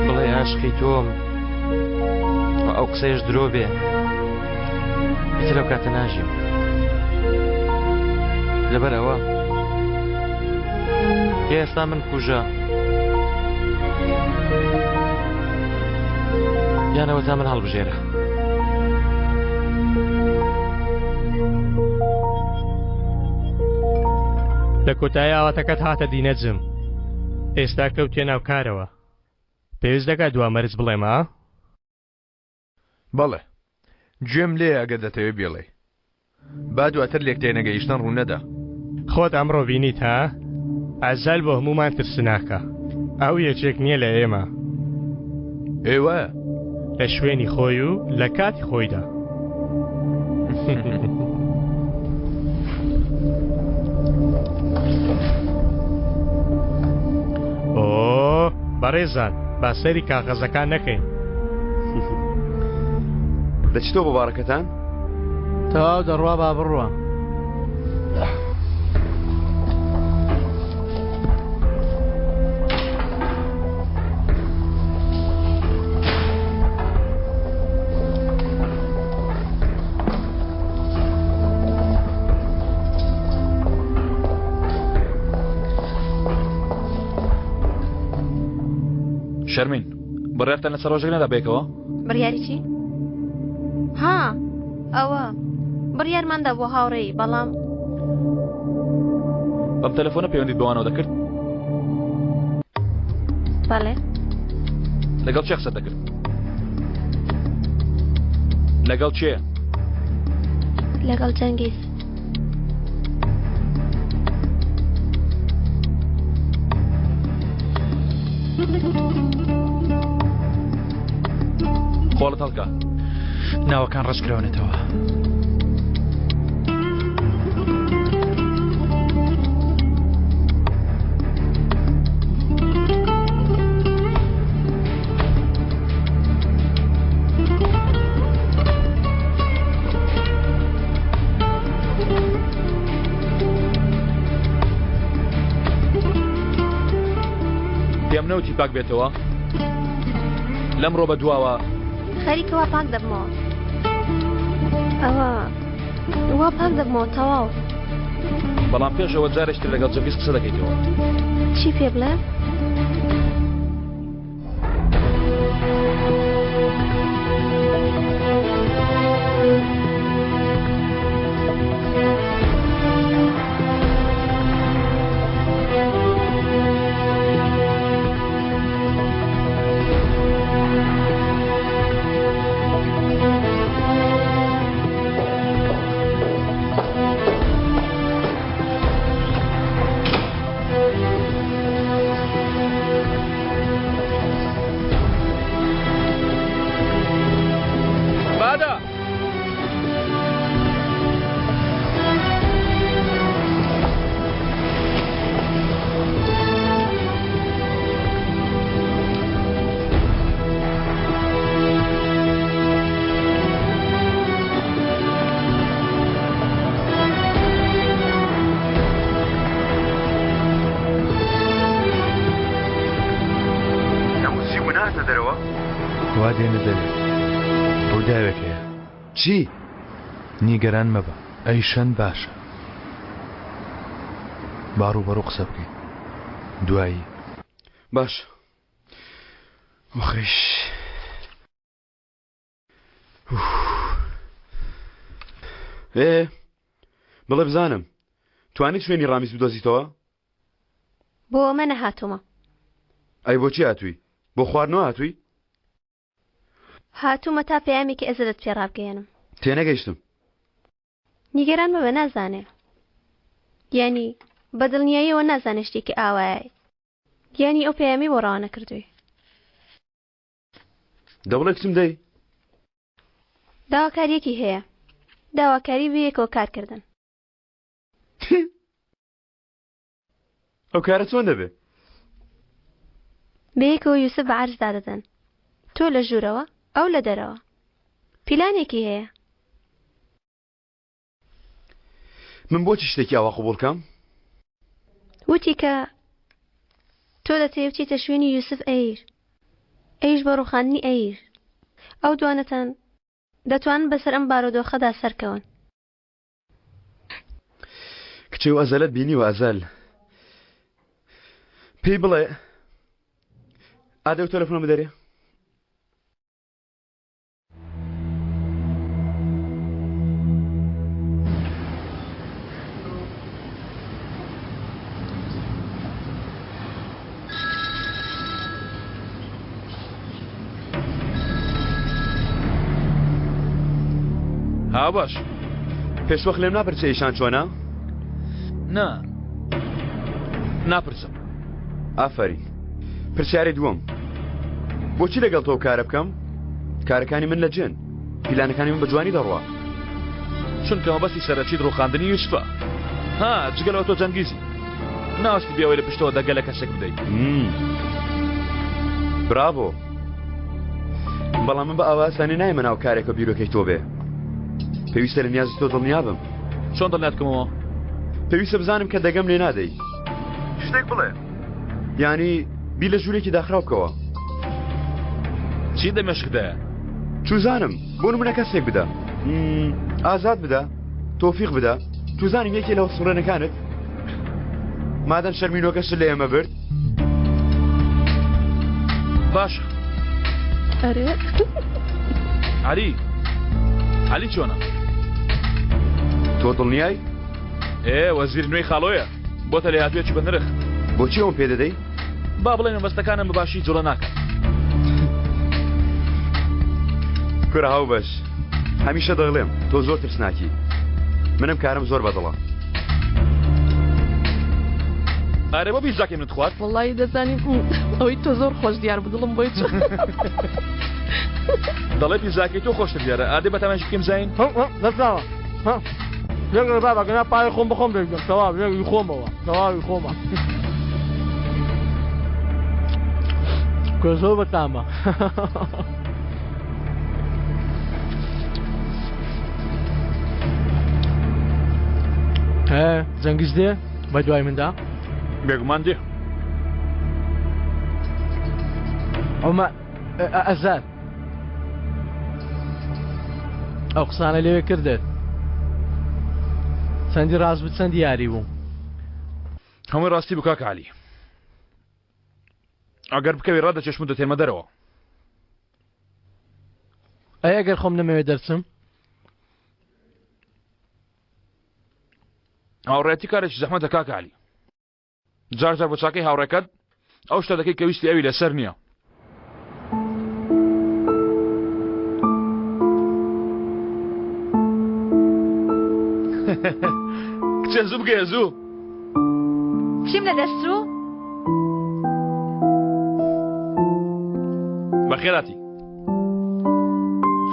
بڵێ عاشقی تۆم و ئەو قسەیەش درۆ بێ ئیتر ئەو کاتە ناژیم. لەبەر ئەوە ئێستا من کوژە یانەوە تا من هەڵبژێرە. لە کۆتایی ئاواتەکەت هاتە دی نەجم ئێستا کەوتیە ناو کارەوە پێویست دەکات دوا مەرج بڵێم ئا؟ بەڵێ گوێم لێیە ئەگەر دەتەوێ بیڵێی. با دواتر لێکتێنەگەیشتن ڕوونەدا. خۆت ئەمڕۆ بینیت ها؟ ئەزەل بۆ هەموومان ترسناکە. ئەو یەکێک نییە لە ئێمە. ئێ وایە. لە شوێنی خۆی و لە کاتی خۆیدا. ئۆ. بەڕێزان با سەیری کاغەزەکان نەکەین. دەچیتەوە بۆ باڕەکەتان؟ تەواو دەڕوا با بڕوا. شەرمین بڕیارتان لەسەر ڕۆژێک نەدا بێکەوە؟ بڕیاری چی؟ ها ئەوە بڕیارماندا بۆ هاوڕێی بەڵام بەم تەلەفۆنە پەیوەندیت بەوانەوە دەکرد؟ بەڵێ لەگەڵ چێ قسە دەکرد؟ لەگەڵ کێ؟ لەگەڵ جەنگیز. قۆڵت هەڵکە. ناوەکان ڕەشکراونەتەوە. پێم نەوتی پاک بێتەوە لەمڕۆ بە دواوە خەریکە وا پاک دەبمەوە ئەوە وا پاک دەبمەوە تەواو بەڵام پێشەوە جارێکتر لەگەڵ جەنگیز قسە دەکەیتەوە چی پێ بڵێم؟ بادا نەوسی بوو نەهاتە دەرەوە؟ وا دێنە دەرێ ڕووداوێک هەیە. چی؟ نیگەران مەبە ئەیشەن باشە با ڕووبەڕوو قسە بکەین دوایی. باش ئۆخیش. ئێ بڵێ بزانم توانیت شوێنی ڕامیز بدۆزیتەوە؟ بۆ ئەمە نەهاتوومە. ئەی بۆچی هاتووی؟ بۆ خواردنەوە هاتووی؟ هاتوومە تا پەیامێکی ئەزەلت پێ ڕابگەیەنم. تێنەگەیشتم. نیگەران مەبە نازانێ. یانی بە دڵنیاییەوە نازانێ شتێکی ئاوایە. یانی ئەو پەیامی بۆ ڕەوانە کردووی. دەبڵێ کچم دەی. داواکاریەکی هەیە. داواکاری بەیەکەوە کارکردن. ئەو کارە چۆن دەبێ؟ بەیەکەوە یوسف بە عەرز دادەدەن. تۆ لە ژوورەوە، ئەو لە دەرەوە. پیلانێکی هەیە. من بۆچی شتێکی ئاوا قبوڵ کەم؟ وتی کە تۆ دەتەوێ بچیتە شوێنی یوسف ئەیر. ئەویش بۆ ڕووخاندنی ئەیر. ئەو دوانەتان دەتوانن بەسەر ئەم بارودۆخەدا سەرکەون. کچێ و ئەزەلت بینیوە ئەزەل پێی بڵێ ئادە و تەلەفۆنە بدەرێ ها باش پێشوەخت لێم ناپرسێ ئیشان چۆنە؟ نا ناپرسم ئافەرین پرسیاری دووەم بۆچی لەگەڵ تۆ کارە بکەم کارەکانی من لە جێن پیلانەکانی من بە جوانی دەڕوا چونکە مەبەستی سەرەکیت ڕوخاندنی یوسفە ها جگە لەوە تۆ جەنگیزی ناوەستی بێ ئەوەی لە پشتەوە دەگە لە کەسێک بدەیت. براڤۆ بەڵام من بە ئاواسانی نایمە ناو کارێکە بیرۆکەی تۆ بێ پێویستە لە نیازی تۆ دڵنیا بم چۆن دڵنیات بکەمەوە پێویستە بزانم کە دەگەم لێ نادەی شتێک بڵێ یانی بیر لە ژوورێکی داخراو بکەوە. چی دە مێشکدایە؟ چوزانم بۆ نمونە کەسێک بدە ئازاد بدە تۆفیق بدە چوزانم یەکێ لە سوڕێنەکانت مادەم شەرمینۆکەشت لە ئێمە برد باشە ئەرێ عەلی عەلی چۆنە؟ تۆ دڵنیای؟ ئێ وەزیر نوێی خاڵۆیە بۆتە لێهاتوویەکی بە نرخ. بۆچی ئەوم پێ دەدەی؟ با بڵێین مەبەستەکانم بە باشی جوڵە ناکەن. کورە هاوبەش هەمیشە دەڵێم تۆ زۆر ترسناکی منم کارم زۆر بەدڵە. ئارێ بۆ پیتزاکەی منت خوارد؟ وەڵایی دەزانی ئەوەی تۆ زۆر خۆش دیار بوو دڵم بۆی چوو. دەڵێ پیتزاکەی تۆ خۆشتر دیارە ئادێ بەتامێکی بکەین بزانین؟ دەستاوە لەگەڵ بابا گەنا پارەی خۆم بەخۆم دەیدەم تەواو لەگەڵ خۆمەوە تەواوی خۆمە کە زۆر بەتامە جەنگیز دێ بە دوای مندا بێگومان دێ ئەومە ئەزار ئەو قسانە لەوێ کردت چەندی ڕاست بوو چەندی یاری بوو هەمووی ڕاستی بوو کاک عەلی ئەگەر بکەوی ڕادەچێشم و دەتێنمە دەرەوە ئەی ئەگەر خۆم نەمەوێت دەرچم هاوڕێتی کارێکی زەحمەتە کاک عەلی جار جار بۆ چاکەی هاوڕێکەت ئەو شتە دەکەی کە ویستی ئەوی لەسەر نییە. کچێ زوو بگەیە زوو. چیم لە دەست چوو؟ بەخێراتی.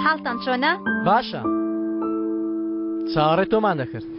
حاڵتان چۆنە؟ باشە چاوەڕێی تۆمان دەکرد.